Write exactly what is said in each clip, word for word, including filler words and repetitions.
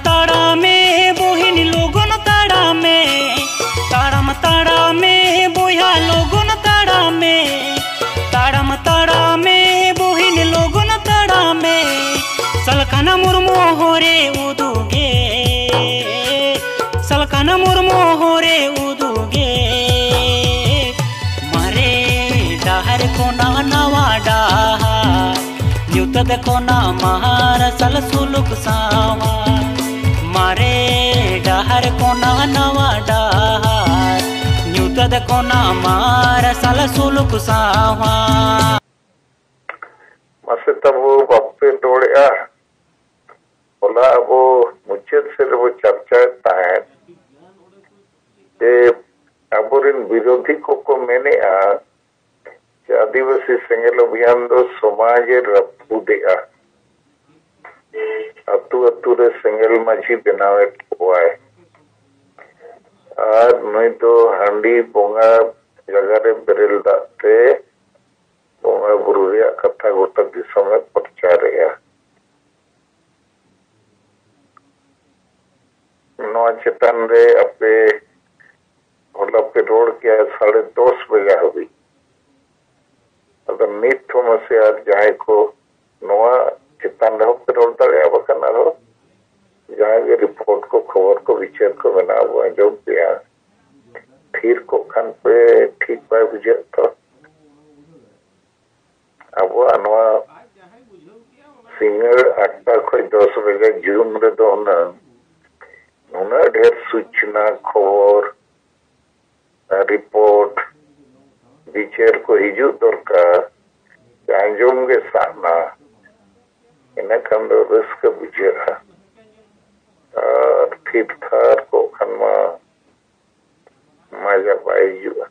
ᱛᱟᱲᱟᱢᱮ ᱵᱩᱦᱤᱱ ᱞᱚᱜᱚᱱ ᱛᱟᱲᱟᱢᱮ, ᱛᱟᱲᱟᱢ ᱛᱟᱲᱟᱢᱮ ᱵᱚᱭᱦᱟ ᱞᱚᱜᱚᱱ ᱛᱟᱲᱟᱢᱮ, ᱛᱟᱲᱟᱢ ᱛᱟᱲᱟᱢᱮ ᱵᱩᱦᱤᱱ ᱞᱚᱜᱚᱱ ᱛᱟᱲᱟᱢᱮ᱾ ᱥᱟᱞᱠᱷᱟᱱ ᱢᱩᱨᱢᱩ ᱦᱚᱨᱮ ᱩᱫᱩᱜᱮ, ᱥᱟᱞᱠᱷᱟᱱ ᱢᱩᱨᱢᱩ ᱦᱚᱨᱮ ᱩᱫᱩᱜᱮ᱾ ᱢᱟᱨᱮ ᱰᱟᱦᱟᱨ ᱠᱷᱚᱱᱟᱜ ᱱᱟᱣᱟ ᱰᱟᱦᱟᱨ, ᱧᱩᱛᱟᱹᱛ ᱠᱷᱚᱱᱟᱜ ᱢᱟᱨᱥᱟᱞ ᱥᱩᱞᱩᱠ ᱥᱟᱶᱟᱨ᱾ ᱢᱟᱨᱮ ᱰᱟᱦᱟᱨ ᱠᱷᱚᱱᱟᱜ ᱱᱟᱣᱟ ᱰᱟᱦᱟᱨ, ᱧᱩᱛᱟᱹᱛ ᱠᱷᱚᱱᱟᱜ ᱢᱟᱨᱥᱟᱞ ᱥᱩᱞᱩᱠ ᱥᱟᱶᱟᱨ᱾ ᱢᱟᱥᱮ ᱛᱟᱵᱚ ᱵᱟᱯᱮ ᱨᱚᱲᱮᱜᱼᱟ? ᱦᱚᱞᱟ ᱟᱵᱚ ᱢᱩᱪᱟᱹᱫ ᱥᱮᱫ ᱨᱮᱵᱚ ᱪᱟᱨᱪᱟᱭᱮᱫ ᱛᱟᱦᱮᱸᱫ ᱡᱮ ᱟᱵᱚᱨᱮᱱ ᱵᱤᱨᱳᱫᱷᱤ ᱠᱚᱠᱚ ᱢᱮᱱᱮᱜᱼᱟ ᱡᱮ ᱟᱹᱫᱤᱵᱟᱹᱥᱤ ᱥᱮᱸᱜᱮᱞ ᱚᱵᱷᱤᱭᱟᱱ ᱫᱚ ᱥᱚᱢᱟᱡᱽ ᱮ ᱨᱟᱹᱯᱩᱫᱮᱜᱼᱟ, ᱟᱹᱛᱩ ᱟᱹᱛᱩ ᱨᱮ ᱥᱮᱸᱜᱮᱞ ᱢᱟᱹᱪᱤ ᱵᱮᱱᱟᱣᱮᱫ ᱠᱚᱣᱟᱭ, ᱟᱨ ᱱᱩᱭ ᱫᱚ ᱦᱟᱺᱰᱤ ᱵᱚᱸᱜᱟ ᱡᱟᱭᱜᱟ ᱨᱮ ᱵᱮᱨᱮᱞ ᱫᱟᱜ ᱛᱮ ᱵᱚᱸᱜᱟ ᱵᱩᱨᱩ ᱨᱮᱭᱟᱜ ᱠᱟᱛᱷᱟ ᱜᱚᱴᱟ ᱫᱤᱥᱚᱢ ᱮ ᱯᱨᱚᱪᱟᱨᱮᱜᱼᱟ᱾ ᱱᱚᱣᱟ ᱪᱮᱛᱟᱱ ᱨᱮ ᱟᱯᱮ ᱦᱚᱞᱟ ᱯᱮ ᱨᱚᱲ ᱠᱮᱜᱼᱟ ᱥᱟᱲᱮ ᱫᱚᱥ ᱵᱟᱡᱟ ᱦᱟᱹᱵᱤᱡ᱾ ᱟᱫᱚ ᱱᱤᱛ ᱦᱚᱸ ᱢᱟᱥᱮ ᱟᱨ ᱡᱟᱦᱟᱸᱭ ᱠᱚ ᱱᱚᱣᱟ ᱪᱮᱛᱟᱱ ᱨᱮᱦᱚᱸ ᱯᱮ ᱨᱚᱲ ᱫᱟᱲᱮᱭᱟᱜᱼᱟ, ᱵᱟᱠᱷᱟᱱ ᱟᱨᱦᱚᱸ ᱡᱟᱦᱟᱸ ᱜᱮ ᱨᱤᱯᱳᱨᱴ ᱠᱚ, ᱠᱷᱚᱵᱚᱨ ᱠᱚ, ᱵᱤᱪᱟᱹᱨ ᱠᱚ ᱢᱮᱱᱟᱜᱼᱟ, ᱵᱚ ᱟᱸᱡᱚᱢ ᱯᱮᱭᱟ᱾ ᱛᱷᱤᱨ ᱠᱚᱜ ᱠᱷᱟᱱ ᱯᱮ ᱴᱷᱤᱠ ᱵᱟᱭ ᱵᱩᱡᱷᱟᱹᱜ ᱛᱚ᱾ ᱟᱵᱚᱣᱟᱜ ᱱᱚᱣᱟ ᱥᱤᱸᱜᱟᱹᱲ ᱟᱴᱴᱟ ᱠᱷᱚᱱ ᱫᱚᱥ ᱵᱟᱡᱮ ᱡᱩᱢ ᱨᱮᱫᱚ ᱦᱩᱱᱟᱹᱝ ᱱᱩᱱᱟᱹᱜ ᱰᱷᱮᱨ ᱥᱩᱪᱱᱟ, ᱠᱷᱚᱵᱚᱨ, ᱨᱤᱯᱳᱨᱴ, ᱵᱤᱪᱟᱹᱨ ᱠᱚ ᱦᱤᱡᱩᱜ ᱫᱚᱨᱠᱟᱨ, ᱟᱸᱡᱚᱢ ᱜᱮ ᱥᱟᱱᱟ᱾ ᱤᱱᱟᱹ ᱠᱷᱟᱱ ᱫᱚ ᱨᱟᱹᱥᱠᱟᱹ ᱵᱩᱡᱷᱟᱹᱜᱼᱟ᱾ ᱟᱨ ᱛᱷᱤᱨ ᱛᱷᱟᱨ ᱠᱚᱜ ᱠᱷᱟᱱ ᱢᱟ ᱢᱟᱡᱟ ᱵᱟᱭ ᱦᱤᱡᱩᱜᱼᱟ᱾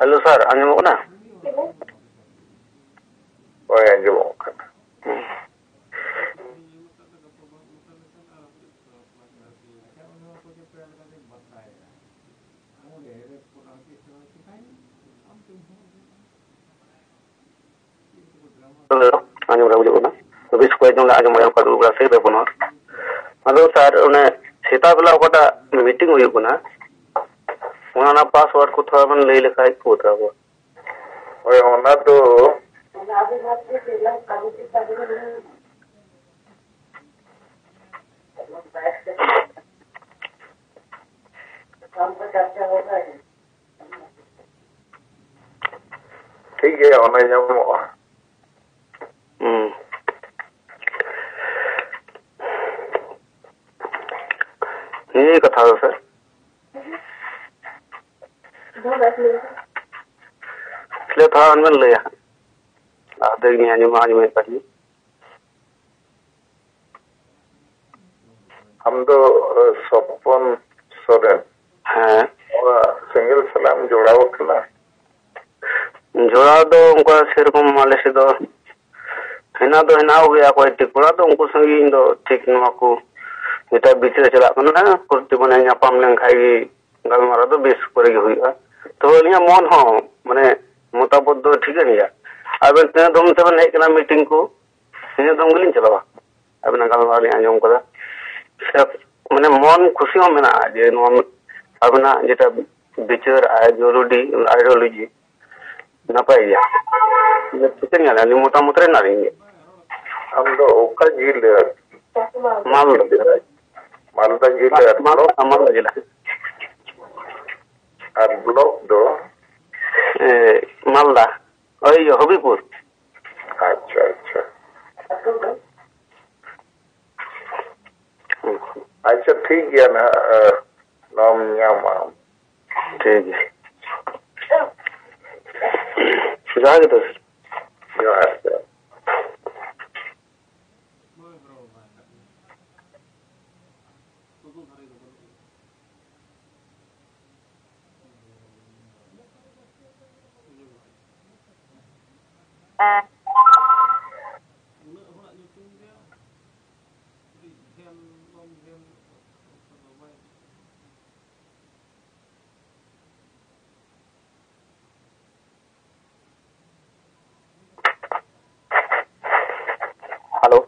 ᱦᱮᱞᱳ ᱥᱟᱨ, ᱟᱸᱡᱚᱢᱚᱜ ᱠᱟᱱᱟ? ᱦᱳᱭ, ᱟᱸᱡᱚᱢᱚᱜ ᱠᱟᱱᱟ᱾ ᱦᱩᱸ᱾ ᱦᱮᱞᱳ, ᱟᱸᱡᱚᱢ ᱨᱮ ᱵᱩᱡᱷᱟᱹᱜ ᱠᱟᱱᱟ᱾ ᱛᱚ, ᱵᱮᱥ ᱠᱚᱭᱮᱠ ᱡᱚᱱ ᱞᱮ ᱟᱸᱡᱚᱢ ᱵᱟᱲᱟ ᱠᱟᱫ ᱫᱩᱲᱩᱵ ᱵᱟᱲᱟ ᱥᱮ ᱵᱮᱯᱚᱱᱚᱜ᱾ ᱟᱫᱚ ᱥᱟᱨ, ᱚᱱᱮ ᱥᱮᱛᱟᱜ ᱵᱮᱞᱟ ᱚᱠᱟᱴᱟᱜ ᱢᱤᱴᱤᱝ ᱦᱩᱭᱩᱜ ᱠᱟᱱᱟ, ᱚᱱᱟ ᱨᱮᱱᱟᱜ ᱯᱟᱥᱣᱟᱨᱰ ᱠᱚ ᱛᱷᱚᱲᱟ ᱵᱮᱱ ᱞᱟᱹᱭ ᱞᱮᱠᱷᱟᱡ ᱠᱚ ᱛᱷᱚᱲᱟ ᱠᱚ᱾ ᱦᱳᱭ, ᱚᱱᱟ ᱫᱚ ᱴᱷᱤᱠ ᱜᱮᱭᱟ, ᱚᱱᱟ ᱧᱟᱢᱚᱜᱼᱟ᱾ ᱦᱩᱸ᱾ ᱱᱤᱭᱟᱹ ᱠᱟᱛᱷᱟ ᱫᱚ ᱥᱮ? ᱛᱟᱦᱞᱮ ᱛᱷᱚᱲᱟ ᱜᱟᱱ ᱵᱮᱱ ᱞᱟᱹᱭᱟ᱾ ᱞᱟᱦᱟ ᱛᱮ ᱤᱧ ᱟᱸᱡᱚᱢ ᱢᱟ ᱟᱸᱡᱚᱢᱮᱫ ᱠᱟᱱ ᱜᱮ᱾ ᱟᱢ ᱫᱚ, ᱮ, ᱥᱚᱯᱚᱱ ᱥᱚᱨᱮᱱ᱾ ᱦᱮᱸ᱾ ᱱᱚᱣᱟ ᱥᱮᱸᱜᱮᱞ ᱥᱟᱞᱟᱜ ᱮᱢ ᱡᱚᱲᱟᱣ ᱟᱠᱟᱱᱟ? ᱡᱚᱲᱟᱣ ᱫᱚ ᱚᱱᱠᱟ ᱥᱮᱨᱚᱠᱚᱢ ᱟᱞᱮ ᱥᱮᱫ ᱫᱚ ᱦᱮᱱᱟᱜ ᱫᱚ ᱦᱮᱱᱟᱜ ᱠᱚᱜᱮᱭᱟ ᱠᱚᱭᱮᱠᱴᱤ ᱠᱚᱲᱟ, ᱫᱚ ᱩᱱᱠᱩ ᱥᱚᱸᱜᱮ ᱤᱧ ᱫᱚ ᱴᱷᱤᱠ ᱱᱚᱣᱟ ᱠᱚ ᱡᱮᱴᱟ ᱵᱤᱪᱟᱹᱨ ᱪᱟᱞᱟᱜ ᱠᱟᱱᱟ, ᱯᱨᱚᱛᱤ ᱢᱟᱱᱮ ᱧᱟᱯᱟᱢ ᱞᱮᱱᱠᱷᱟᱡ ᱜᱮ ᱜᱟᱞᱢᱟᱨᱟᱣ ᱫᱚ ᱵᱮᱥ ᱠᱚᱨᱮ ᱜᱮ ᱦᱩᱭᱩᱜᱼᱟ᱾ ᱛᱚ ᱟᱹᱞᱤᱧᱟᱜ ᱢᱚᱱ ᱦᱚᱸ ᱢᱟᱱᱮ ᱢᱚᱛᱟᱢᱚᱛ ᱫᱚ ᱴᱷᱤᱠᱟᱹᱱ ᱜᱮᱭᱟ᱾ ᱟᱵᱮᱱ ᱛᱤᱱᱟᱹᱜ ᱫᱚᱢ ᱛᱮᱵᱮᱱ ᱦᱮᱡ ᱠᱟᱱᱟ ᱢᱤᱴᱤᱝ ᱠᱚ, ᱤᱱᱟᱹᱜ ᱫᱚᱢ ᱜᱮᱞᱤᱧ ᱪᱟᱞᱟᱣᱟ᱾ ᱟᱵᱮᱱᱟᱜ ᱜᱟᱞᱢᱟᱨᱟᱣ ᱞᱤᱧ ᱟᱸᱡᱚᱢ ᱠᱟᱫᱟ᱾ ᱥᱮ ᱢᱟᱱᱮ ᱢᱚᱱ ᱠᱷᱩᱥᱤ ᱦᱚᱸ ᱢᱮᱱᱟᱜᱼᱟ ᱡᱮ ᱱᱚᱣᱟ ᱟᱵᱮᱱᱟᱜ ᱡᱮᱴᱟ ᱵᱤᱪᱟᱹᱨ, ideology, ideology ᱱᱟᱯᱟᱭ ᱜᱮᱭᱟ᱾ ᱴᱷᱤᱠᱟᱹᱱ ᱜᱮᱭᱟ, ᱟᱹᱞᱤᱧ ᱢᱚᱛᱟᱢᱚᱛ ᱨᱮ ᱦᱮᱱᱟᱜ ᱞᱤᱧ ᱜᱮᱭᱟ᱾ ᱟᱢ ᱫᱚ ᱚᱠᱟ ᱡᱤᱞᱟᱹ? ᱢᱟᱞᱫᱟ᱾ ᱢᱟᱞᱫᱟ ᱡᱤᱞᱟᱹ᱾ ᱢᱟᱞᱫᱟ, ᱢᱟᱞᱫᱟ ᱡᱮᱞᱟ᱾ ᱟᱨ ᱵᱞᱚᱠ ᱫᱚ? ᱮ, ᱢᱟᱞᱫᱟ, ᱳᱭ ᱦᱚᱵᱤᱯᱩᱨ᱾ ᱟᱪᱪᱷᱟ, ᱟᱪᱪᱷᱟ᱾ ᱟᱪᱪᱷᱟ, ᱴᱷᱤᱠ ᱜᱮᱭᱟ ᱱᱟᱦᱟᱜ, ᱮ, ᱱᱚᱣᱟᱢ ᱧᱟᱢᱟ᱾ ᱴᱷᱤᱠ ᱜᱮᱭᱟ᱾ ᱡᱚᱦᱟᱨ ᱜᱮ ᱛᱚᱵᱮ᱾ ᱡᱚᱦᱟᱨ, ᱡᱚᱦᱟᱨ᱾ ᱦᱮᱞᱳ᱾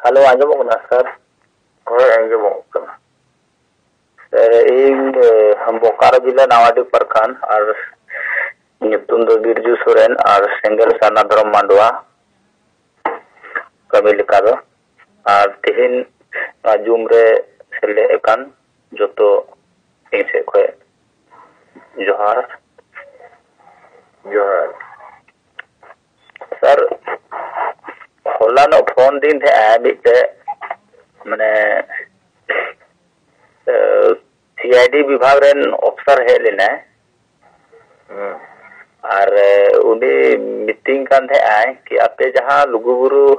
ᱦᱮᱞᱳ, ᱟᱸᱡᱚᱢᱚᱜ ᱠᱟᱱᱟ ᱥᱟᱨ? ᱦᱳᱭ, ᱟᱸᱡᱚᱢᱚᱜ ᱠᱟᱱᱟ᱾ ᱥᱟᱨ, ᱤᱧ, ᱮ, ᱵᱳᱠᱟᱨᱳ ᱡᱮᱞᱟ ᱱᱟᱣᱟᱰᱤ ᱯᱨᱚᱠᱷᱚᱸᱰ ᱟᱨ ᱧᱩᱛᱩᱢ ᱫᱚ ᱵᱤᱨᱡᱩ ᱥᱚᱨᱮᱱ ᱟᱨ ᱥᱮᱸᱜᱮᱞ ᱥᱟᱨᱱᱟ ᱫᱷᱚᱨᱚᱢ ᱢᱟᱰᱣᱟ ᱠᱟᱹᱢᱤ ᱞᱮᱠᱟ ᱫᱚ᱾ ᱟᱨ ᱛᱮᱦᱮᱧ ᱱᱚᱣᱟ ᱡᱩᱢ ᱨᱮ ᱥᱮᱞᱮᱫ ᱟᱠᱟᱱ ᱡᱚᱛᱚ ᱤᱧ ᱥᱮᱫ ᱠᱷᱚᱱ ᱡᱚᱦᱟᱨ᱾ ᱡᱚᱦᱟᱨ᱾ ᱥᱟᱨ, ᱦᱚᱞᱟᱱᱚᱜ ᱯᱷᱳᱱ ᱫᱤᱱ ᱛᱟᱦᱮᱸᱜᱼᱟ ᱢᱤᱫᱴᱮᱡ, ᱢᱟᱱᱮ, ᱥᱤ ᱟᱭ ᱰᱤ ᱵᱤᱵᱷᱟᱜᱽ ᱨᱮᱱ ᱚᱯᱷᱤᱥᱟᱨ ᱦᱮᱡ ᱞᱮᱱᱟᱭ᱾ ᱦᱮᱸ᱾ ᱟᱨ, ᱮ, ᱩᱱᱤ ᱢᱤᱛᱟᱹᱧ ᱠᱟᱱ ᱛᱟᱦᱮᱸᱜᱼᱟᱭ ᱠᱤ ᱟᱯᱮ ᱡᱟᱦᱟᱸ ᱞᱩᱜᱩᱵᱩᱨᱩ,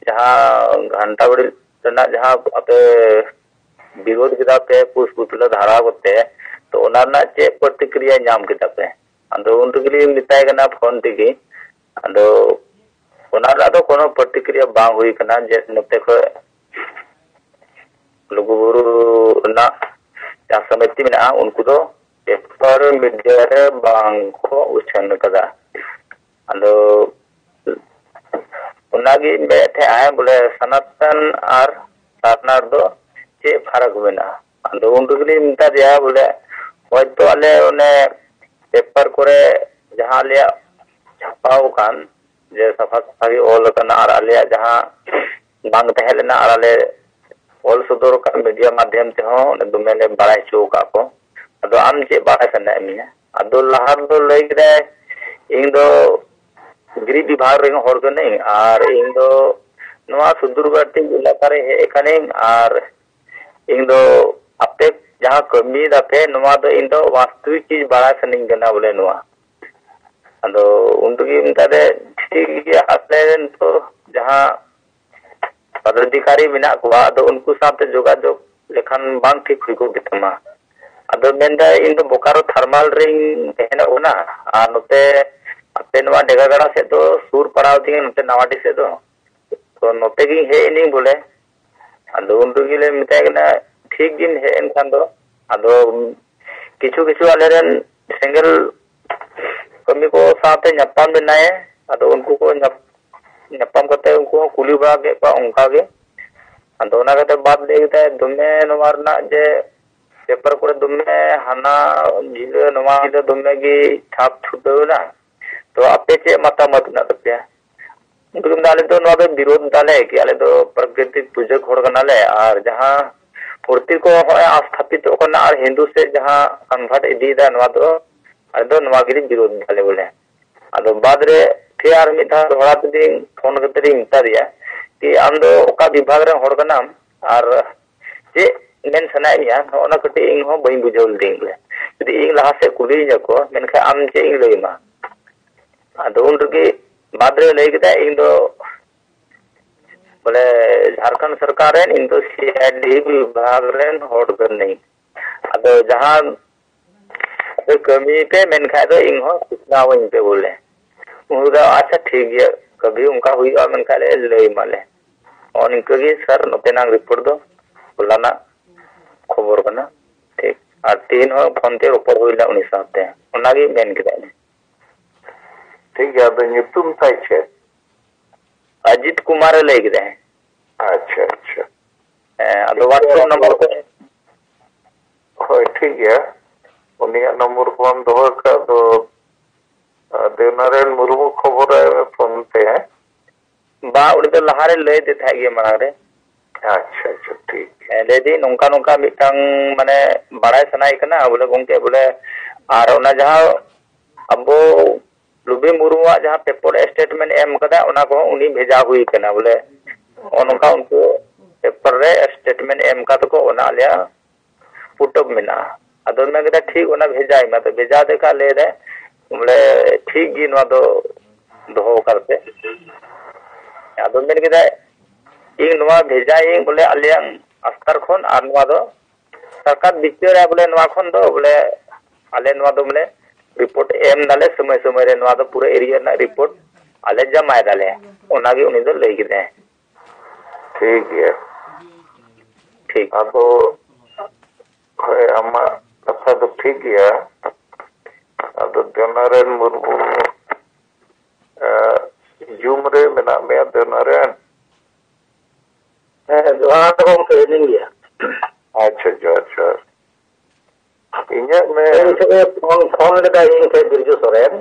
ᱡᱟᱦᱟᱸ ᱜᱷᱟᱱᱴᱟ ᱵᱟᱲᱤ ᱨᱮᱱᱟᱜ ᱡᱟᱦᱟᱸ ᱟᱯᱮ ᱵᱤᱨᱳᱫᱷ ᱠᱮᱫᱟ ᱯᱮ ᱠᱩᱥ ᱯᱩᱛᱞᱟᱹ ᱫᱷᱟᱨᱟᱣ ᱠᱟᱛᱮ, ᱛᱚ ᱚᱱᱟ ᱨᱮᱱᱟᱜ ᱪᱮᱫ ᱯᱨᱚᱛᱤᱠᱨᱤᱭᱟ ᱧᱟᱢ ᱠᱮᱫᱟ ᱯᱮ? ᱟᱫᱚ ᱩᱱ ᱨᱮᱜᱮᱞᱤᱧ ᱢᱮᱛᱟᱭ ᱠᱟᱱᱟ ᱯᱷᱳᱱ ᱛᱮᱜᱮ, ᱟᱫᱚ ᱚᱱᱟ ᱨᱮᱱᱟᱜ ᱫᱚ ᱠᱳᱱᱳ ᱯᱨᱚᱛᱤᱠᱨᱤᱭᱟ ᱵᱟᱝ ᱦᱩᱭ ᱠᱟᱱᱟ, ᱡᱮ ᱱᱚᱛᱮ ᱠᱷᱚᱡ ᱞᱩᱜᱩᱵᱩᱨᱩ ᱨᱮᱱᱟᱜ ᱡᱟᱦᱟᱸ ᱥᱚᱢᱤᱛᱤ ᱢᱮᱱᱟᱜᱼᱟ, ᱩᱱᱠᱩ ᱫᱚ ᱯᱮᱯᱟᱨ ᱢᱤᱰᱤᱭᱟ ᱨᱮ ᱵᱟᱝ ᱠᱚ ᱩᱪᱷᱟᱹᱱ ᱠᱟᱫᱟ᱾ ᱟᱫᱚ ᱚᱱᱟᱜᱮ ᱢᱮᱱᱮᱫ ᱛᱟᱦᱮᱸᱜᱼᱟᱭ ᱵᱚᱞᱮ ᱥᱟᱱᱟᱛᱚᱱ ᱟᱨ ᱥᱟᱨᱱᱟ ᱨᱮᱫᱚ ᱪᱮᱫ ᱯᱷᱟᱨᱟᱠ ᱢᱮᱱᱟᱜᱼᱟ? ᱟᱫᱚ ᱩᱱ ᱨᱮᱜᱮᱞᱤᱧ ᱢᱮᱛᱟ ᱫᱮᱭᱟ ᱵᱚᱞᱮ ᱦᱚᱭᱛᱚ ᱟᱞᱮ ᱚᱱᱮ ᱯᱮᱯᱟᱨ ᱠᱚᱨᱮ ᱡᱟᱦᱟᱸ ᱟᱞᱮᱭᱟᱜ ᱪᱷᱟᱯᱟᱣ ᱟᱠᱟᱱ ᱡᱮ ᱥᱟᱯᱷᱟ ᱥᱟᱯᱷᱟ ᱜᱮ ᱚᱞ ᱟᱠᱟᱱᱟ ᱟᱨ ᱟᱞᱮᱭᱟᱜ ᱡᱟᱦᱟᱸ ᱵᱟᱝ ᱛᱟᱦᱮᱸ ᱞᱮᱱᱟ ᱟᱨ ᱟᱞᱮ ᱚᱞ ᱥᱚᱫᱚᱨ ᱟᱠᱟᱫ ᱢᱤᱰᱤᱭᱟ ᱢᱟᱫᱽᱫᱷᱚᱢ ᱛᱮᱦᱚᱸ ᱫᱚᱢᱮ ᱞᱮ ᱵᱟᱲᱟᱭ ᱦᱚᱪᱚ ᱟᱠᱟᱫ ᱠᱚ᱾ ᱟᱫᱚ ᱟᱢ ᱪᱮᱫ ᱵᱟᱲᱟᱭ ᱥᱟᱱᱟᱭᱮᱫ ᱢᱮᱭᱟ? ᱟᱫᱚ ᱞᱟᱦᱟ ᱨᱮᱫᱚ ᱞᱟᱹᱭ ᱠᱮᱫᱟᱭ, ᱤᱧ ᱫᱚ ᱜᱤᱨᱤ ᱵᱤᱵᱷᱟᱜᱽ ᱨᱮᱱ ᱦᱚᱲ ᱠᱟᱹᱱᱟᱹᱧ ᱟᱨ ᱤᱧ ᱫᱚ ᱱᱚᱣᱟ ᱥᱩᱫᱩᱨᱜᱟᱛᱤ ᱮᱞᱟᱠᱟ ᱨᱮ ᱦᱮᱡ ᱟᱠᱟᱱᱟᱹᱧ ᱟᱨ ᱤᱧ ᱫᱚ ᱟᱯᱮ ᱡᱟᱦᱟᱸ ᱠᱟᱹᱢᱤᱭ ᱫᱟᱯᱮ ᱱᱚᱣᱟ ᱫᱚ ᱤᱧ ᱫᱚ ᱵᱟᱥᱛᱚᱵᱤᱠ ᱪᱤᱡᱽ ᱵᱟᱲᱟᱭ ᱥᱟᱱᱟᱧ ᱠᱟᱱᱟ ᱵᱚᱞᱮ ᱱᱚᱣᱟ᱾ ᱟᱫᱚ ᱩᱱ ᱨᱮᱜᱮ ᱢᱮᱛᱟᱫᱮ, ᱴᱷᱤᱠ ᱜᱮᱭᱟ, ᱟᱯᱮ ᱨᱮᱱ ᱛᱚ ᱡᱟᱦᱟᱸ ᱯᱚᱫᱟᱫᱷᱤᱠᱟᱨᱤ ᱢᱮᱱᱟᱜ ᱠᱚᱣᱟ, ᱟᱫᱚ ᱩᱱᱠᱩ ᱥᱟᱶᱛᱮ ᱡᱳᱜᱟᱡᱳᱜᱽ ᱞᱮᱠᱷᱟᱱ ᱵᱟᱝ ᱴᱷᱤᱠ ᱦᱩᱭ ᱠᱚᱜ ᱜᱮᱛᱟᱢᱟ? ᱟᱫᱚ ᱢᱮᱱᱫᱟ, ᱤᱧ ᱫᱚ ᱵᱳᱠᱟᱨᱳ ᱛᱷᱟᱨᱢᱟᱞ ᱨᱤᱧ ᱛᱟᱦᱮᱱᱚᱜ ᱠᱟᱱᱟ, ᱟᱨ ᱱᱚᱛᱮ ᱟᱯᱮ ᱱᱚᱣᱟ ᱰᱮᱜᱟᱜᱟᱲᱟ ᱥᱮᱫ ᱫᱚ ᱥᱩᱨ ᱯᱟᱲᱟᱣ ᱫᱤᱧ, ᱱᱚᱛᱮ ᱱᱟᱣᱟᱰᱤ ᱥᱮᱫ ᱫᱚ᱾ ᱛᱚ ᱱᱚᱛᱮ ᱜᱤᱧ ᱦᱮᱡ ᱮᱱᱤᱧ ᱵᱚᱞᱮ᱾ ᱟᱫᱚ ᱩᱱ ᱨᱮᱜᱮ ᱞᱮ ᱢᱮᱛᱟᱭ ᱠᱟᱱᱟ, ᱴᱷᱤᱠ ᱜᱮᱢ ᱦᱮᱡ ᱮᱱ ᱠᱷᱟᱱ ᱫᱚ᱾ ᱟᱫᱚ ᱠᱤᱪᱷᱩ ᱠᱤᱪᱷᱩ ᱟᱞᱮᱨᱮᱱ ᱥᱮᱸᱜᱮᱞ ᱠᱟᱹᱢᱤ ᱠᱚ ᱥᱟᱶᱛᱮ ᱧᱟᱯᱟᱢ ᱞᱮᱱᱟᱭ᱾ ᱟᱫᱚ ᱩᱱᱠᱩ ᱠᱚ ᱧᱟᱯ-, ᱧᱟᱯᱟᱢ ᱠᱟᱛᱮ ᱩᱱᱠᱩ ᱦᱚᱸ ᱠᱩᱞᱤ ᱵᱟᱲᱟ ᱠᱮᱫ ᱠᱚᱣᱟ ᱚᱱᱠᱟ ᱜᱮ᱾ ᱟᱫᱚ ᱚᱱᱟ ᱠᱟᱛᱮ ᱵᱟᱫ ᱞᱟᱹᱭ ᱠᱮᱫᱟᱭ, ᱫᱚᱢᱮ ᱱᱚᱣᱟ ᱨᱮᱱᱟᱜ ᱡᱮ ᱯᱮᱯᱟᱨ ᱠᱚᱨᱮ ᱫᱚᱢᱮ ᱦᱟᱱᱟ ᱡᱷᱤᱞᱟᱹ ᱱᱚᱣᱟ ᱡᱷᱤᱞᱟᱹ ᱫᱚᱢᱮ ᱜᱮ ᱪᱷᱟᱯ ᱪᱷᱩᱴᱟᱹᱣ ᱮᱱᱟ᱾ ᱛᱚ ᱟᱯᱮ ᱪᱮᱫ ᱢᱚᱛᱟᱢᱚᱛ ᱢᱮᱱᱟᱜ ᱛᱟᱯᱮᱭᱟ? ᱩᱱᱠᱩ ᱫᱚ ᱢᱮᱱᱫᱟ, ᱟᱞᱮ ᱫᱚ ᱱᱚᱣᱟ ᱫᱚ ᱵᱤᱨᱳᱫᱷ ᱫᱟᱞᱮ ᱠᱤ ᱟᱞᱮ ᱫᱚ ᱯᱨᱟᱠᱨᱤᱛᱤᱠ ᱯᱩᱡᱟᱹ ᱦᱚᱲ ᱠᱟᱱᱟᱞᱮ, ᱟᱨ ᱡᱟᱦᱟᱸ ᱢᱩᱨᱛᱤ ᱠᱚ ᱦᱚᱸᱜᱼᱚᱭ ᱟᱥᱛᱷᱟᱯᱤᱛᱚᱜ ᱠᱟᱱᱟ ᱟᱨ ᱦᱤᱱᱫᱩ ᱥᱮᱫ ᱡᱟᱦᱟᱸ ᱠᱚᱱᱵᱷᱟᱨᱴ ᱤᱫᱤᱭᱮᱫᱟ, ᱱᱚᱣᱟ ᱫᱚ ᱟᱞᱮ ᱫᱚ ᱱᱚᱣᱟ ᱜᱮᱞᱮ ᱵᱤᱨᱳᱫᱷ ᱫᱟᱞᱮ ᱵᱚᱞᱮ᱾ ᱟᱫᱚ ᱵᱟᱫᱽ ᱨᱮ ᱯᱷᱤᱨ ᱟᱨ ᱢᱤᱫ ᱫᱷᱟᱣ ᱫᱚᱦᱲᱟ ᱛᱮᱞᱤᱧ ᱯᱷᱳᱱ ᱠᱟᱛᱮ ᱞᱤᱧ ᱢᱮᱛᱟ ᱫᱮᱭᱟ ᱠᱤ ᱟᱢ ᱫᱚ ᱚᱠᱟ ᱵᱤᱵᱷᱟᱜᱽ ᱨᱮᱱ ᱦᱚᱲ ᱠᱟᱱᱟᱢ ᱟᱨ ᱪᱮᱫ ᱢᱮᱱ ᱥᱟᱱᱟᱭᱮᱫ ᱢᱮᱭᱟ, ᱱᱚᱜᱼᱚ ᱱᱟ ᱠᱟᱹᱴᱤᱡ ᱤᱧ ᱦᱚᱸ ᱵᱟᱹᱧ ᱵᱩᱡᱷᱟᱹᱣ ᱞᱤᱫᱟᱹᱧ ᱵᱚᱞᱮ᱾ ᱡᱩᱫᱤ ᱤᱧ ᱞᱟᱦᱟ ᱥᱮᱫ ᱠᱩᱞᱤᱭᱤᱧᱟ ᱠᱚ, ᱢᱮᱱᱠᱷᱟᱱ ᱟᱢ ᱪᱮᱫ ᱤᱧ ᱞᱟᱹᱭ ᱟᱢᱟ? ᱟᱫᱚ ᱩᱱ ᱨᱮᱜᱮ ᱵᱟᱫᱽ ᱨᱮ ᱞᱟᱹᱭ ᱠᱮᱫᱟ, ᱤᱧ ᱫᱚ ᱵᱚᱞᱮ ᱡᱷᱟᱲᱠᱷᱚᱸᱰ ᱥᱚᱨᱠᱟᱨ ᱨᱮᱱ, ᱤᱧ ᱫᱚ ᱥᱤ ᱟᱭ ᱰᱤ ᱵᱤᱵᱷᱟᱜᱽ ᱨᱮᱱ ᱦᱚᱲ ᱠᱟᱹᱱᱟᱹᱧ᱾ ᱟᱫᱚ ᱡᱟᱦᱟᱸ ᱟᱯᱮ ᱠᱟᱹᱢᱤ ᱯᱮ ᱢᱮᱱᱠᱷᱟᱡ ᱫᱚ ᱤᱧ ᱦᱚᱸ ᱥᱩᱪᱱᱟ ᱟᱹᱧ ᱯᱮ ᱵᱚᱞᱮ᱾ ᱩᱱᱤ ᱫᱚ, ᱟᱪᱪᱷᱟ ᱴᱷᱤᱠ ᱜᱮᱭᱟ, ᱠᱟᱹᱵᱷᱤ ᱚᱱᱠᱟ ᱦᱩᱭᱩᱜᱼᱟ ᱢᱮᱱᱠᱷᱟᱡ ᱞᱮ ᱞᱟᱹᱭ ᱟᱢᱟᱞᱮ᱾ ᱱᱚᱜᱼᱚ ᱱᱤᱝᱠᱟᱹ ᱜᱮ ᱥᱟᱨ ᱱᱚᱛᱮᱱᱟᱜ ᱨᱤᱯᱳᱨᱴ ᱫᱚ ᱦᱚᱞᱟᱱᱟᱜ ᱠᱷᱚᱵᱚᱨ ᱠᱟᱱᱟ᱾ ᱴᱷᱤᱠ, ᱟᱨ ᱛᱮᱦᱮᱧ ᱦᱚᱸ ᱯᱷᱳᱱ ᱛᱮ ᱨᱚᱯᱚᱲ ᱦᱩᱭ ᱞᱮᱱᱟ ᱩᱱᱤ ᱥᱟᱶᱛᱮ, ᱚᱱᱟᱜᱮ ᱢᱮᱱ ᱠᱮᱫᱟ᱾ ᱴᱷᱤᱠ ᱜᱮᱭᱟ, ᱟᱫᱚ ᱧᱩᱛᱩᱢ ᱛᱟᱭ ᱪᱮᱫ? ᱟᱡᱤᱛ ᱠᱩᱢᱟᱨ ᱮ ᱞᱟᱹᱭ ᱠᱮᱫᱟᱭ᱾ ᱟᱪᱪᱷᱟ, ᱟᱪᱪᱷᱟ᱾ ᱦᱮᱸ, ᱟᱫᱚ ᱴᱷᱤᱠ ᱜᱮᱭᱟ᱾ WhatsApp ᱱᱚᱢᱵᱚᱨ ᱠᱚ ᱦᱳᱭ, ᱴᱷᱤᱠ ᱜᱮᱭᱟ᱾ ᱩᱱᱤᱭᱟᱜ ᱱᱚᱢᱵᱚᱨ ᱠᱚᱢ ᱫᱚᱦᱚ ᱟᱠᱟᱫ ᱫᱚ, ᱟᱨ ᱫᱮᱣᱱᱟᱨᱟᱭᱚᱱ ᱢᱩᱨᱢᱩ ᱠᱷᱚᱵᱚᱨ ᱟᱭ ᱢᱮ ᱯᱷᱳᱱ ᱛᱮ, ᱦᱮᱸ? ᱵᱟ, ᱩᱱᱤ ᱫᱚ ᱞᱟᱦᱟᱨᱮ ᱞᱟᱹᱭ ᱟᱫᱮ ᱛᱟᱦᱮᱸᱫ ᱜᱮ ᱢᱟᱲᱟᱝ ᱨᱮ᱾ ᱟᱪᱪᱷᱟ, ᱟᱪᱪᱷᱟ, ᱴᱷᱤᱠ ᱜᱮᱭᱟ᱾ ᱦᱮᱸ, ᱞᱟᱹᱭ ᱫᱟᱹᱧ ᱱᱚᱝᱠᱟ ᱱᱚᱝᱠᱟ ᱢᱤᱫᱴᱟᱝ, ᱢᱟᱱᱮ, ᱵᱟᱲᱟᱭ ᱥᱟᱱᱟᱭᱮ ᱠᱟᱱᱟ ᱵᱚᱞᱮ ᱜᱚᱝᱠᱮ ᱵᱚᱞᱮ, ᱟᱨ ᱚᱱᱟ ᱡᱟᱦᱟᱸ ᱟᱵᱚ ᱞᱩᱵᱤ ᱢᱩᱨᱢᱩᱣᱟᱜ ᱡᱟᱦᱟᱸ ᱯᱮᱯᱚᱨ ᱥᱴᱮᱴᱢᱮᱱᱴ ᱮᱢ ᱠᱟᱫᱟ, ᱚᱱᱟ ᱠᱚᱦᱚᱸ ᱩᱱᱤ ᱵᱷᱮᱡᱟ ᱦᱩᱭ ᱠᱟᱱᱟ ᱵᱚᱞᱮ᱾ ᱱᱚᱜᱼᱚ ᱱᱚᱝᱠᱟ ᱩᱱᱠᱩ ᱯᱮᱯᱚᱨ ᱨᱮ ᱥᱴᱮᱴᱢᱮᱱᱴ ᱮᱢ ᱠᱟᱫᱟ ᱠᱚ, ᱚᱱᱟ ᱟᱞᱮᱭᱟᱜ ᱯᱩᱴᱟᱹᱯ ᱢᱮᱱᱟᱜᱼᱟ᱾ ᱟᱫᱚ ᱢᱮᱱ ᱠᱮᱫᱟ, ᱴᱷᱤᱠ, ᱚᱱᱟ ᱵᱷᱮᱡᱟᱭ ᱢᱮ᱾ ᱟᱫᱚ ᱵᱷᱮᱡᱟ ᱫᱮ ᱠᱷᱟᱡ ᱞᱟᱹᱭ ᱫᱟᱭ ᱵᱚᱞᱮ, ᱴᱷᱤᱠ ᱜᱮ, ᱱᱚᱣᱟ ᱫᱚ ᱫᱚᱦᱚ ᱠᱟᱫ ᱯᱮ᱾ ᱟᱫᱚ ᱢᱮᱱ ᱠᱮᱫᱟᱭ, ᱤᱧ ᱱᱚᱣᱟ ᱵᱷᱮᱡᱟᱭᱟᱹᱧ ᱵᱚᱞᱮ ᱟᱞᱮᱭᱟᱝ ᱟᱥᱛᱟᱨ ᱠᱷᱚᱱ, ᱟᱨ ᱱᱚᱣᱟ ᱫᱚ ᱥᱚᱨᱠᱟᱨ ᱵᱤᱪᱟᱹᱨᱟ ᱵᱚᱞᱮ, ᱱᱚᱣᱟ ᱠᱷᱚᱱ ᱫᱚ ᱵᱚᱞᱮ ᱟᱞᱮ ᱱᱚᱣᱟ ᱫᱚ ᱵᱚᱞᱮ ᱨᱤᱯᱳᱨᱴ ᱮᱢ ᱫᱟᱞᱮ ᱥᱚᱢᱚᱭ ᱥᱚᱢᱚᱭ ᱨᱮ, ᱱᱚᱣᱟ ᱫᱚ ᱯᱩᱨᱟᱹ ᱮᱨᱤᱭᱟ ᱨᱮᱱᱟᱜ ᱨᱤᱯᱳᱨᱴ ᱟᱞᱮ ᱡᱚᱢᱟᱭ ᱫᱟᱞᱮ, ᱚᱱᱟᱜᱮ ᱩᱱᱤ ᱫᱚ ᱞᱟᱹᱭ ᱠᱮᱫᱟᱭ᱾ ᱴᱷᱤᱠ ᱜᱮᱭᱟ᱾ ᱴᱷᱤᱠ᱾ ᱟᱫᱚ ᱦᱳᱭ, ᱟᱢᱟᱜ ᱠᱟᱛᱷᱟ ᱫᱚ ᱴᱷᱤᱠ ᱜᱮᱭᱟ᱾ ᱟᱫᱚ ᱫᱮᱣᱱᱟᱨᱟᱭᱚᱱ ᱢᱩᱨᱢᱩ ᱡᱩᱢ ᱨᱮ ᱢᱮᱱᱟᱜ ᱢᱮᱭᱟ, ᱫᱮᱣᱱᱟᱨᱟᱭᱚᱱ? ᱦᱮᱸ, ᱡᱚᱦᱟᱨ ᱜᱚᱢᱠᱮ, ᱤᱧ ᱜᱮᱭᱟ᱾ ᱟᱪᱪᱷᱟ, ᱡᱚᱦᱟᱨ ᱡᱚᱦᱟᱨ᱾ ᱤᱧᱟᱹᱜ ᱢᱮ ᱤᱧ ᱴᱷᱮᱱ ᱯᱷᱳᱱ ᱯᱷᱳᱱ ᱞᱮᱫᱟ, ᱤᱧ ᱴᱷᱮᱱ ᱵᱤᱨᱡᱩ ᱥᱚᱨᱮᱱ᱾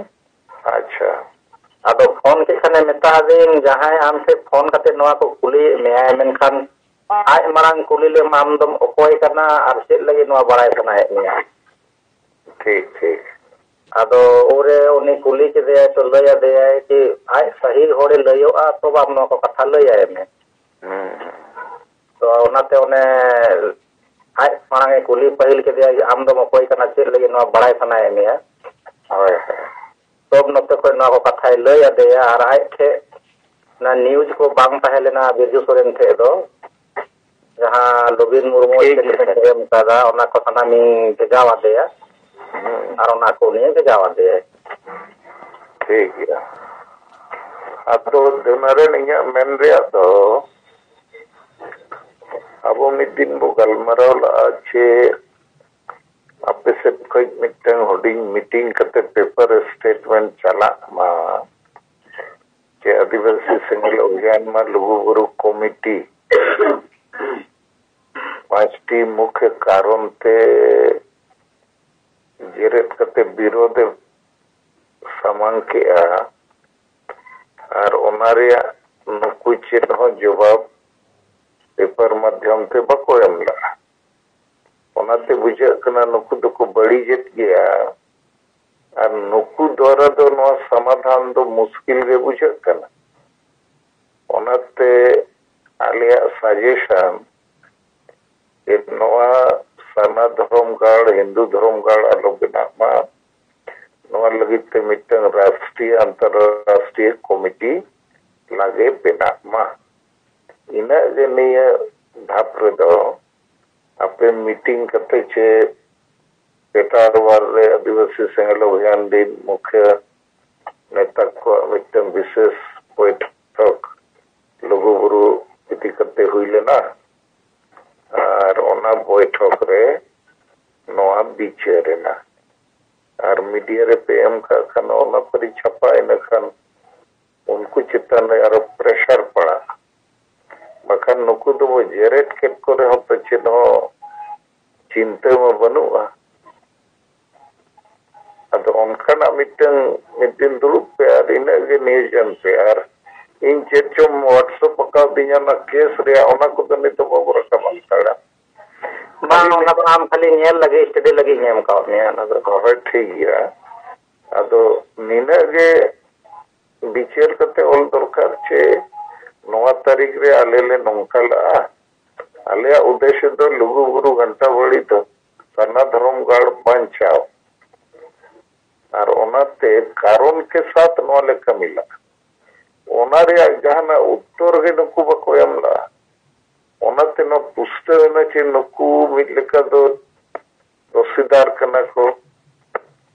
ᱟᱪᱪᱷᱟ᱾ ᱟᱫᱚ ᱯᱷᱳᱱ ᱠᱮᱫ ᱠᱷᱟᱱᱮ ᱢᱮᱛᱟ ᱫᱤᱧ, ᱡᱟᱦᱟᱸᱭ ᱟᱢ ᱴᱷᱮᱱ ᱯᱷᱳᱱ ᱠᱟᱛᱮ ᱱᱚᱣᱟ ᱠᱚ ᱠᱩᱞᱤᱭᱮᱫ ᱢᱮᱭᱟᱭ, ᱢᱮᱱᱠᱷᱟᱱ ᱟᱡ ᱢᱟᱲᱟᱝ ᱠᱩᱞᱤ ᱞᱮᱢ, ᱟᱢ ᱫᱚᱢ ᱚᱠᱚᱭ ᱠᱟᱱᱟ ᱟᱨ ᱪᱮᱫ ᱞᱟᱹᱜᱤᱫ ᱱᱚᱣᱟ ᱵᱟᱲᱟᱭ ᱥᱟᱱᱟᱭᱮᱫ ᱢᱮᱭᱟ? ᱴᱷᱤᱠ, ᱴᱷᱤᱠ᱾ ᱟᱫᱚ ᱩᱱᱨᱮ ᱩᱱᱤ ᱠᱩᱞᱤ ᱠᱮᱫᱮᱭᱟᱭ, ᱛᱚ ᱞᱟᱹᱭ ᱟᱫᱮᱭᱟᱭ ᱠᱤ ᱟᱡ ᱥᱟᱹᱦᱤ ᱦᱚᱲᱮ ᱞᱟᱹᱭᱚᱜᱼᱟ, ᱛᱚᱵᱮ ᱟᱢ ᱱᱚᱣᱟ ᱠᱚ ᱠᱟᱛᱷᱟ ᱞᱟᱹᱭ ᱟᱭ ᱢᱮ᱾ ᱦᱩᱸ, ᱦᱩᱸ᱾ ᱛᱚ ᱚᱱᱟᱛᱮ ᱚᱱᱮ ᱟᱡ ᱢᱟᱲᱟᱝ ᱮ ᱠᱩᱞᱤ ᱯᱟᱹᱦᱤᱞ ᱠᱮᱫᱮᱭᱟ ᱡᱮ, "ᱟᱢ ᱫᱚᱢ ᱚᱠᱚᱭ ᱠᱟᱱᱟ, ᱪᱮᱫ ᱞᱟᱹᱜᱤᱫ ᱱᱚᱣᱟ ᱵᱟᱲᱟᱭ ᱥᱟᱱᱟᱭᱮᱫ ᱢᱮᱭᱟ?" ᱦᱳᱭ, ᱦᱳᱭ᱾ ᱛᱚᱵ ᱱᱚᱛᱮ ᱠᱷᱚᱱ ᱱᱚᱣᱟ ᱠᱚ ᱠᱟᱛᱷᱟᱭ ᱞᱟᱹᱭ ᱟᱫᱮᱭᱟ, ᱟᱨ ᱟᱡ ᱴᱷᱮᱱ ᱚᱱᱟ ᱱᱤᱭᱩᱡᱽ ᱠᱚ ᱵᱟᱝ ᱛᱟᱦᱮᱸ ᱞᱮᱱᱟ ᱵᱤᱨᱡᱩ ᱥᱚᱨᱮᱱ ᱴᱷᱮᱱ ᱫᱚ, ᱡᱟᱦᱟᱸ ᱞᱚᱵᱤᱱ ᱢᱩᱨᱢᱩ ᱴᱷᱤᱠ ᱪᱮᱫ ᱜᱮᱭᱟ᱾ ᱞᱮᱠᱟᱧ ᱮᱢ ᱠᱟᱫᱟ, ᱚᱱᱟ ᱠᱚ ᱥᱟᱱᱟᱢᱤᱧ ᱵᱷᱮᱡᱟᱣ ᱟᱫᱮᱭᱟ, ᱦᱩᱸ᱾ ᱟᱨ ᱚᱱᱟ ᱠᱚ ᱩᱱᱤ ᱵᱷᱮᱡᱟᱣ ᱟᱫᱮᱭᱟᱭ᱾ ᱴᱷᱤᱠ ᱜᱮᱭᱟ᱾ ᱟᱫᱚ ᱚᱱᱟ ᱨᱮᱱ ᱤᱧᱟᱹᱜ ᱢᱮᱱ ᱨᱮᱭᱟᱜ ᱫᱚ, ᱟᱵᱚ ᱢᱤᱫ ᱫᱤᱱ ᱵᱚ ᱜᱟᱞᱢᱟᱨᱟᱣ ᱞᱟᱜᱼᱟ ᱡᱮ ᱟᱯᱮ ᱥᱮᱫ ᱠᱷᱚᱱ ᱢᱤᱫᱴᱟᱝ ᱦᱩᱰᱤᱧ ᱢᱤᱴᱤᱝ ᱠᱟᱛᱮ ᱯᱮᱯᱟᱨ ᱥᱴᱮᱴᱢᱮᱱᱴ ᱪᱟᱞᱟᱜ ᱢᱟ ᱡᱮ ᱟᱹᱫᱤᱵᱟᱹᱥᱤ ᱥᱮᱸᱜᱮᱞ ᱚᱵᱷᱤᱭᱟᱱ ᱢᱟ ᱞᱩᱜᱩᱵᱩᱨᱩ ᱠᱚᱢᱤᱴᱤ ᱯᱟᱸᱪᱴᱤ ᱢᱩᱠᱷᱭᱟᱹ ᱠᱟᱨᱚᱱ ᱛᱮ ᱡᱮᱨᱮᱫ ᱠᱟᱛᱮ ᱵᱤᱨᱳᱫᱷ ᱮ ᱥᱟᱢᱟᱝ ᱠᱮᱜᱼᱟ, ᱟᱨ ᱚᱱᱟ ᱨᱮᱭᱟᱜ ᱱᱩᱠᱩ ᱪᱮᱫ ᱦᱚᱸ ᱡᱚᱵᱟᱵ ᱯᱮᱯᱟᱨ ᱢᱟᱫᱽᱫᱷᱚᱢ ᱛᱮ ᱵᱟᱠᱚ ᱮᱢ ᱞᱮᱫᱼᱟ᱾ ᱚᱱᱟᱛᱮ ᱵᱩᱡᱷᱟᱹᱜ ᱠᱟᱱᱟ ᱱᱩᱠᱩ ᱫᱚᱠᱚ ᱵᱟᱹᱲᱤᱡᱮᱫ ᱜᱮᱭᱟ, ᱟᱨ ᱱᱩᱠᱩ ᱫᱣᱟᱨᱟ ᱫᱚ ᱱᱚᱣᱟ ᱥᱚᱢᱟᱫᱷᱟᱱ ᱫᱚ ᱢᱩᱥᱠᱤᱞ ᱜᱮ ᱵᱩᱡᱷᱟᱹᱜ ᱠᱟᱱᱟ᱾ ᱚᱱᱟᱛᱮ ᱟᱞᱮᱭᱟᱜ ᱥᱟᱡᱮᱥᱚᱱ ᱡᱮ ᱱᱚᱣᱟ ᱥᱟᱨᱱᱟ ᱫᱷᱚᱨᱚᱢ ᱜᱟᱲ, ᱦᱤᱱᱫᱩ ᱫᱷᱚᱨᱚᱢ ᱜᱟᱲ ᱟᱞᱚ ᱵᱮᱱᱟᱜ ᱢᱟ, ᱱᱚᱣᱟ ᱞᱟᱹᱜᱤᱫ ᱛᱮ ᱢᱤᱫᱴᱟᱝ ᱨᱟᱥᱴᱨᱤᱭᱚ ᱟᱱᱛᱚᱨᱨᱟᱥᱴᱨᱤᱭᱚ ᱠᱚᱢᱤᱴᱤ ᱞᱟᱜᱮ ᱵᱮᱱᱟᱜ ᱢᱟ᱾ ᱤᱱᱟᱹᱜ ᱜᱮ ᱱᱤᱭᱟᱹ ᱫᱷᱟᱯ ᱨᱮᱫᱚ ᱟᱯᱮ ᱢᱤᱴᱤᱝ ᱠᱟᱛᱮ ᱪᱮᱫ ᱯᱮᱴᱟᱣᱟᱨ ᱨᱮ ᱟᱹᱫᱤᱵᱟᱹᱥᱤ ᱥᱮᱸᱜᱮᱞ ᱚᱵᱷᱤᱭᱟᱱ ᱫᱤᱱ ᱢᱩᱠᱷᱤᱭᱟᱹ ᱱᱮᱛᱟ ᱠᱚᱣᱟᱜ ᱢᱤᱫᱴᱟᱝ ᱵᱤᱥᱮᱥ ᱵᱳᱭᱴᱷᱚᱠ ᱞᱩᱜᱩᱵᱩᱨᱩ ᱤᱫᱤ ᱠᱟᱛᱮ ᱦᱩᱭ ᱞᱮᱱᱟ᱾ ᱟᱨ ᱚᱱᱟ ᱵᱳᱭᱴᱷᱚᱠ ᱨᱮ ᱱᱚᱣᱟ ᱵᱤᱪᱟᱹᱨ ᱮᱱᱟ᱾ ᱟᱨ ᱢᱤᱰᱤᱭᱟ ᱨᱮ ᱯᱮ ᱮᱢ ᱠᱟᱜ ᱠᱷᱟᱱ, ᱚᱱᱟ ᱯᱟᱹᱨᱤ ᱪᱷᱟᱯᱟ, ᱤᱱᱟᱹ ᱠᱷᱟᱱ ᱩᱱᱠᱩ ᱪᱮᱛᱟᱱ ᱨᱮ ᱟᱨᱚ ᱯᱨᱮᱥᱟᱨ ᱯᱟᱲᱟᱜᱼᱟ᱾ ᱵᱟᱠᱷᱟᱱ ᱱᱩᱠᱩ ᱫᱚᱵᱚ ᱡᱮᱨᱮᱫ ᱠᱮᱫ ᱠᱚ ᱨᱮᱦᱚᱸ ᱛᱚ ᱪᱮᱫ ᱦᱚᱸ ᱪᱤᱱᱛᱟᱹ ᱢᱟ ᱵᱟᱹᱱᱩᱜᱼᱟ᱾ ᱟᱫᱚ ᱚᱱᱠᱟᱱᱟᱜ ᱢᱤᱫᱴᱟᱝ ᱢᱤᱫ ᱫᱤᱱ ᱫᱩᱲᱩᱵ ᱯᱮ ᱟᱨ ᱤᱱᱟᱹᱜ ᱜᱮ ᱱᱤᱭᱩᱡᱽ ᱮᱢ ᱯᱮ᱾ ᱟᱨ ᱤᱧ ᱪᱮᱫ ᱪᱚᱢ WhatsApp ᱟᱠᱟᱣᱫᱤᱧᱟ ᱚᱱᱟ ᱠᱮᱥ ᱨᱮᱭᱟᱜ, ᱚᱱᱟ ᱠᱚᱫᱚ ᱱᱤᱛᱚᱜ ᱵᱟᱵᱚ ᱨᱟᱠᱟᱵ ᱦᱟᱛᱟᱲᱟ᱾ ᱵᱟᱝ, ᱚᱱᱟ ᱫᱚ ᱟᱢ ᱠᱷᱟᱹᱞᱤ ᱧᱮᱞ ᱞᱟᱹᱜᱤᱫ, ᱥᱴᱟᱰᱤ ᱞᱟᱹᱜᱤᱫ ᱤᱧ ᱮᱢ ᱠᱟᱣᱟᱫ ᱢᱮᱭᱟ ᱚᱱᱟ ᱫᱚ᱾ ᱦᱳᱭ, ᱴᱷᱤᱠ ᱜᱮᱭᱟ᱾ ᱟᱫᱚ ᱱᱤᱱᱟᱹᱜ ᱜᱮ ᱵᱤᱪᱟᱹᱨ ᱠᱟᱛᱮ ᱚᱞ ᱫᱚᱨᱠᱟᱨ ᱪᱮ ᱱᱚᱣᱟ ᱛᱟᱹᱨᱤᱠᱷ ᱨᱮ ᱟᱞᱮ ᱞᱮ ᱱᱚᱝᱠᱟ ᱞᱟᱜᱼᱟ᱾ ᱟᱞᱮᱭᱟᱜ ᱩᱫᱽᱫᱮᱥᱥᱚ ᱫᱚ ᱞᱩᱜᱩ ᱵᱩᱨᱩ ᱜᱷᱟᱱᱴᱟ ᱵᱟᱲᱤ ᱫᱚ ᱥᱟᱨᱱᱟ ᱫᱷᱚᱨᱚᱢ ᱜᱟᱲ ᱵᱟᱧᱪᱟᱣ, ᱟᱨ ᱚᱱᱟᱛᱮ ᱠᱟᱨᱚᱱ ᱠᱮ ᱥᱟᱛ ᱱᱚᱣᱟ ᱞᱮ ᱠᱟᱹᱢᱤ ᱞᱟᱜᱼᱟ᱾ ᱚᱱᱟ ᱨᱮᱭᱟᱜ ᱡᱟᱦᱟᱱᱟᱜ ᱩᱛᱛᱚᱨ ᱜᱮ ᱱᱩᱠᱩ ᱵᱟᱠᱚ ᱮᱢ ᱞᱟᱜᱼᱟ᱾ ᱚᱱᱟᱛᱮ ᱱᱚᱣᱟ ᱯᱩᱥᱴᱟᱹᱣ ᱮᱱᱟ ᱪᱮ ᱱᱩᱠᱩ ᱢᱤᱫ ᱞᱮᱠᱟ ᱫᱚ ᱫᱚᱥᱤᱫᱟᱨ ᱠᱟᱱᱟ ᱠᱚ᱾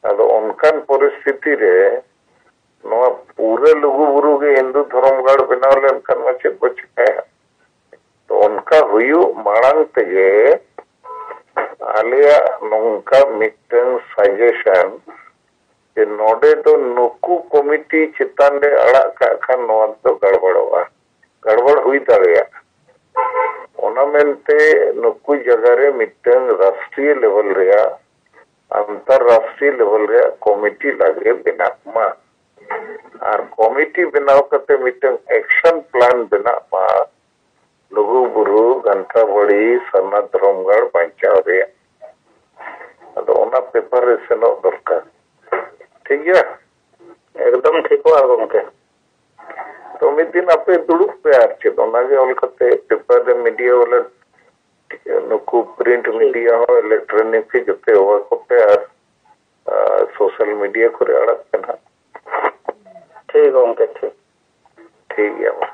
ᱟᱫᱚ ᱚᱱᱠᱟᱱ ᱯᱚᱨᱤᱥᱛᱷᱤᱛᱤ ᱨᱮ ᱱᱚᱣᱟ ᱯᱩᱨᱟᱹ ᱞᱩᱜᱩ ᱵᱩᱨᱩ ᱜᱮ ᱦᱤᱱᱫᱩ ᱫᱷᱚᱨᱚᱢ ᱜᱟᱲ ᱵᱮᱱᱟᱣ ᱞᱮᱱᱠᱷᱟᱱ ᱢᱟ ᱪᱮᱫ ᱵᱚ ᱪᱤᱠᱟᱹᱭᱟ? ᱛᱚ ᱚᱱᱠᱟ ᱦᱩᱭᱩᱜ ᱢᱟᱲᱟᱝ ᱛᱮᱜᱮ ᱟᱞᱮᱭᱟᱜ ᱱᱚᱝᱠᱟ ᱢᱤᱫᱴᱟᱝ ᱥᱟᱡᱮᱥᱚᱱ ᱡᱮ ᱱᱚᱰᱮ ᱫᱚ ᱱᱩᱠᱩ ᱠᱚᱢᱤᱴᱤ ᱪᱮᱛᱟᱱ ᱨᱮ ᱟᱲᱟᱜ ᱠᱟᱜ ᱠᱷᱟᱱ ᱱᱚᱣᱟ ᱫᱚ ᱜᱟᱲᱵᱟᱲᱚᱜᱼᱟ, ᱜᱟᱲᱵᱟᱲ ᱦᱩᱭ ᱫᱟᱲᱮᱭᱟᱜᱼᱟ᱾ ᱚᱱᱟ ᱢᱮᱱᱛᱮ ᱱᱩᱠᱩ ᱡᱟᱭᱜᱟ ᱨᱮ ᱢᱤᱫᱴᱟᱝ ᱨᱟᱥᱴᱨᱤᱭᱚ ᱞᱮᱵᱮᱞ ᱨᱮᱭᱟᱜ, ᱟᱱᱛᱟᱨᱨᱟᱥᱴᱨᱤᱭᱚ ᱞᱮᱵᱮᱞ ᱨᱮᱭᱟᱜ ᱠᱚᱢᱤᱴᱤ ᱞᱟᱜᱮ ᱵᱮᱱᱟᱜ ᱢᱟ᱾ ᱟᱨ ᱠᱚᱢᱤᱴᱤ ᱵᱮᱱᱟᱣ ᱠᱟᱛᱮ ᱢᱤᱫᱴᱟᱝ ᱮᱠᱥᱚᱱ ᱯᱞᱟᱱ ᱵᱮᱱᱟᱜ ᱢᱟ ᱞᱩᱜᱩ ᱵᱩᱨᱩ ᱜᱷᱟᱱᱴᱟ ᱵᱟᱲᱤ ᱥᱟᱨᱱᱟ ᱫᱷᱚᱨᱚᱢ ᱜᱟᱲ ᱵᱟᱧᱪᱟᱣ ᱨᱮᱭᱟᱜ᱾ ᱟᱫᱚ ᱚᱱᱟ ᱯᱮᱯᱟᱨ ᱨᱮ ᱥᱮᱱᱚᱜ ᱫᱚᱨᱠᱟᱨ᱾ ᱴᱷᱤᱠ ᱜᱮᱭᱟ? ᱮᱠᱫᱚᱢ ᱴᱷᱤᱠᱚᱜᱼᱟ ᱜᱚᱢᱠᱮ᱾ ᱛᱚ ᱢᱤᱫ ᱫᱤᱱ ᱟᱯᱮ ᱫᱩᱲᱩᱵ ᱯᱮ, ᱟᱨ ᱪᱮᱫ ᱚᱱᱟᱜᱮ ᱚᱞ ᱠᱟᱛᱮ ᱯᱮᱯᱟᱨ ᱨᱮ, ᱢᱤᱰᱤᱭᱟ ᱵᱚᱞᱮ, ᱱᱩᱠᱩ ᱯᱨᱤᱱᱴ ᱢᱤᱰᱤᱭᱟ ᱦᱚᱸ, ᱤᱞᱮᱠᱴᱨᱚᱱᱤᱠ ᱦᱚᱸ ᱡᱚᱛᱚ ᱮᱢᱟ ᱠᱚᱯᱮ, ᱟᱨ ᱥᱳᱥᱟᱞ ᱢᱤᱰᱤᱭᱟ ᱠᱚᱨᱮ ᱟᱲᱟᱜ ᱯᱮ ᱱᱟᱦᱟᱜ᱾ ᱴᱷᱤᱠ ᱜᱚᱢᱠᱮ, ᱴᱷᱤᱠ᱾ ᱴᱷᱤᱠ ᱜᱮᱭᱟ ᱢᱟ᱾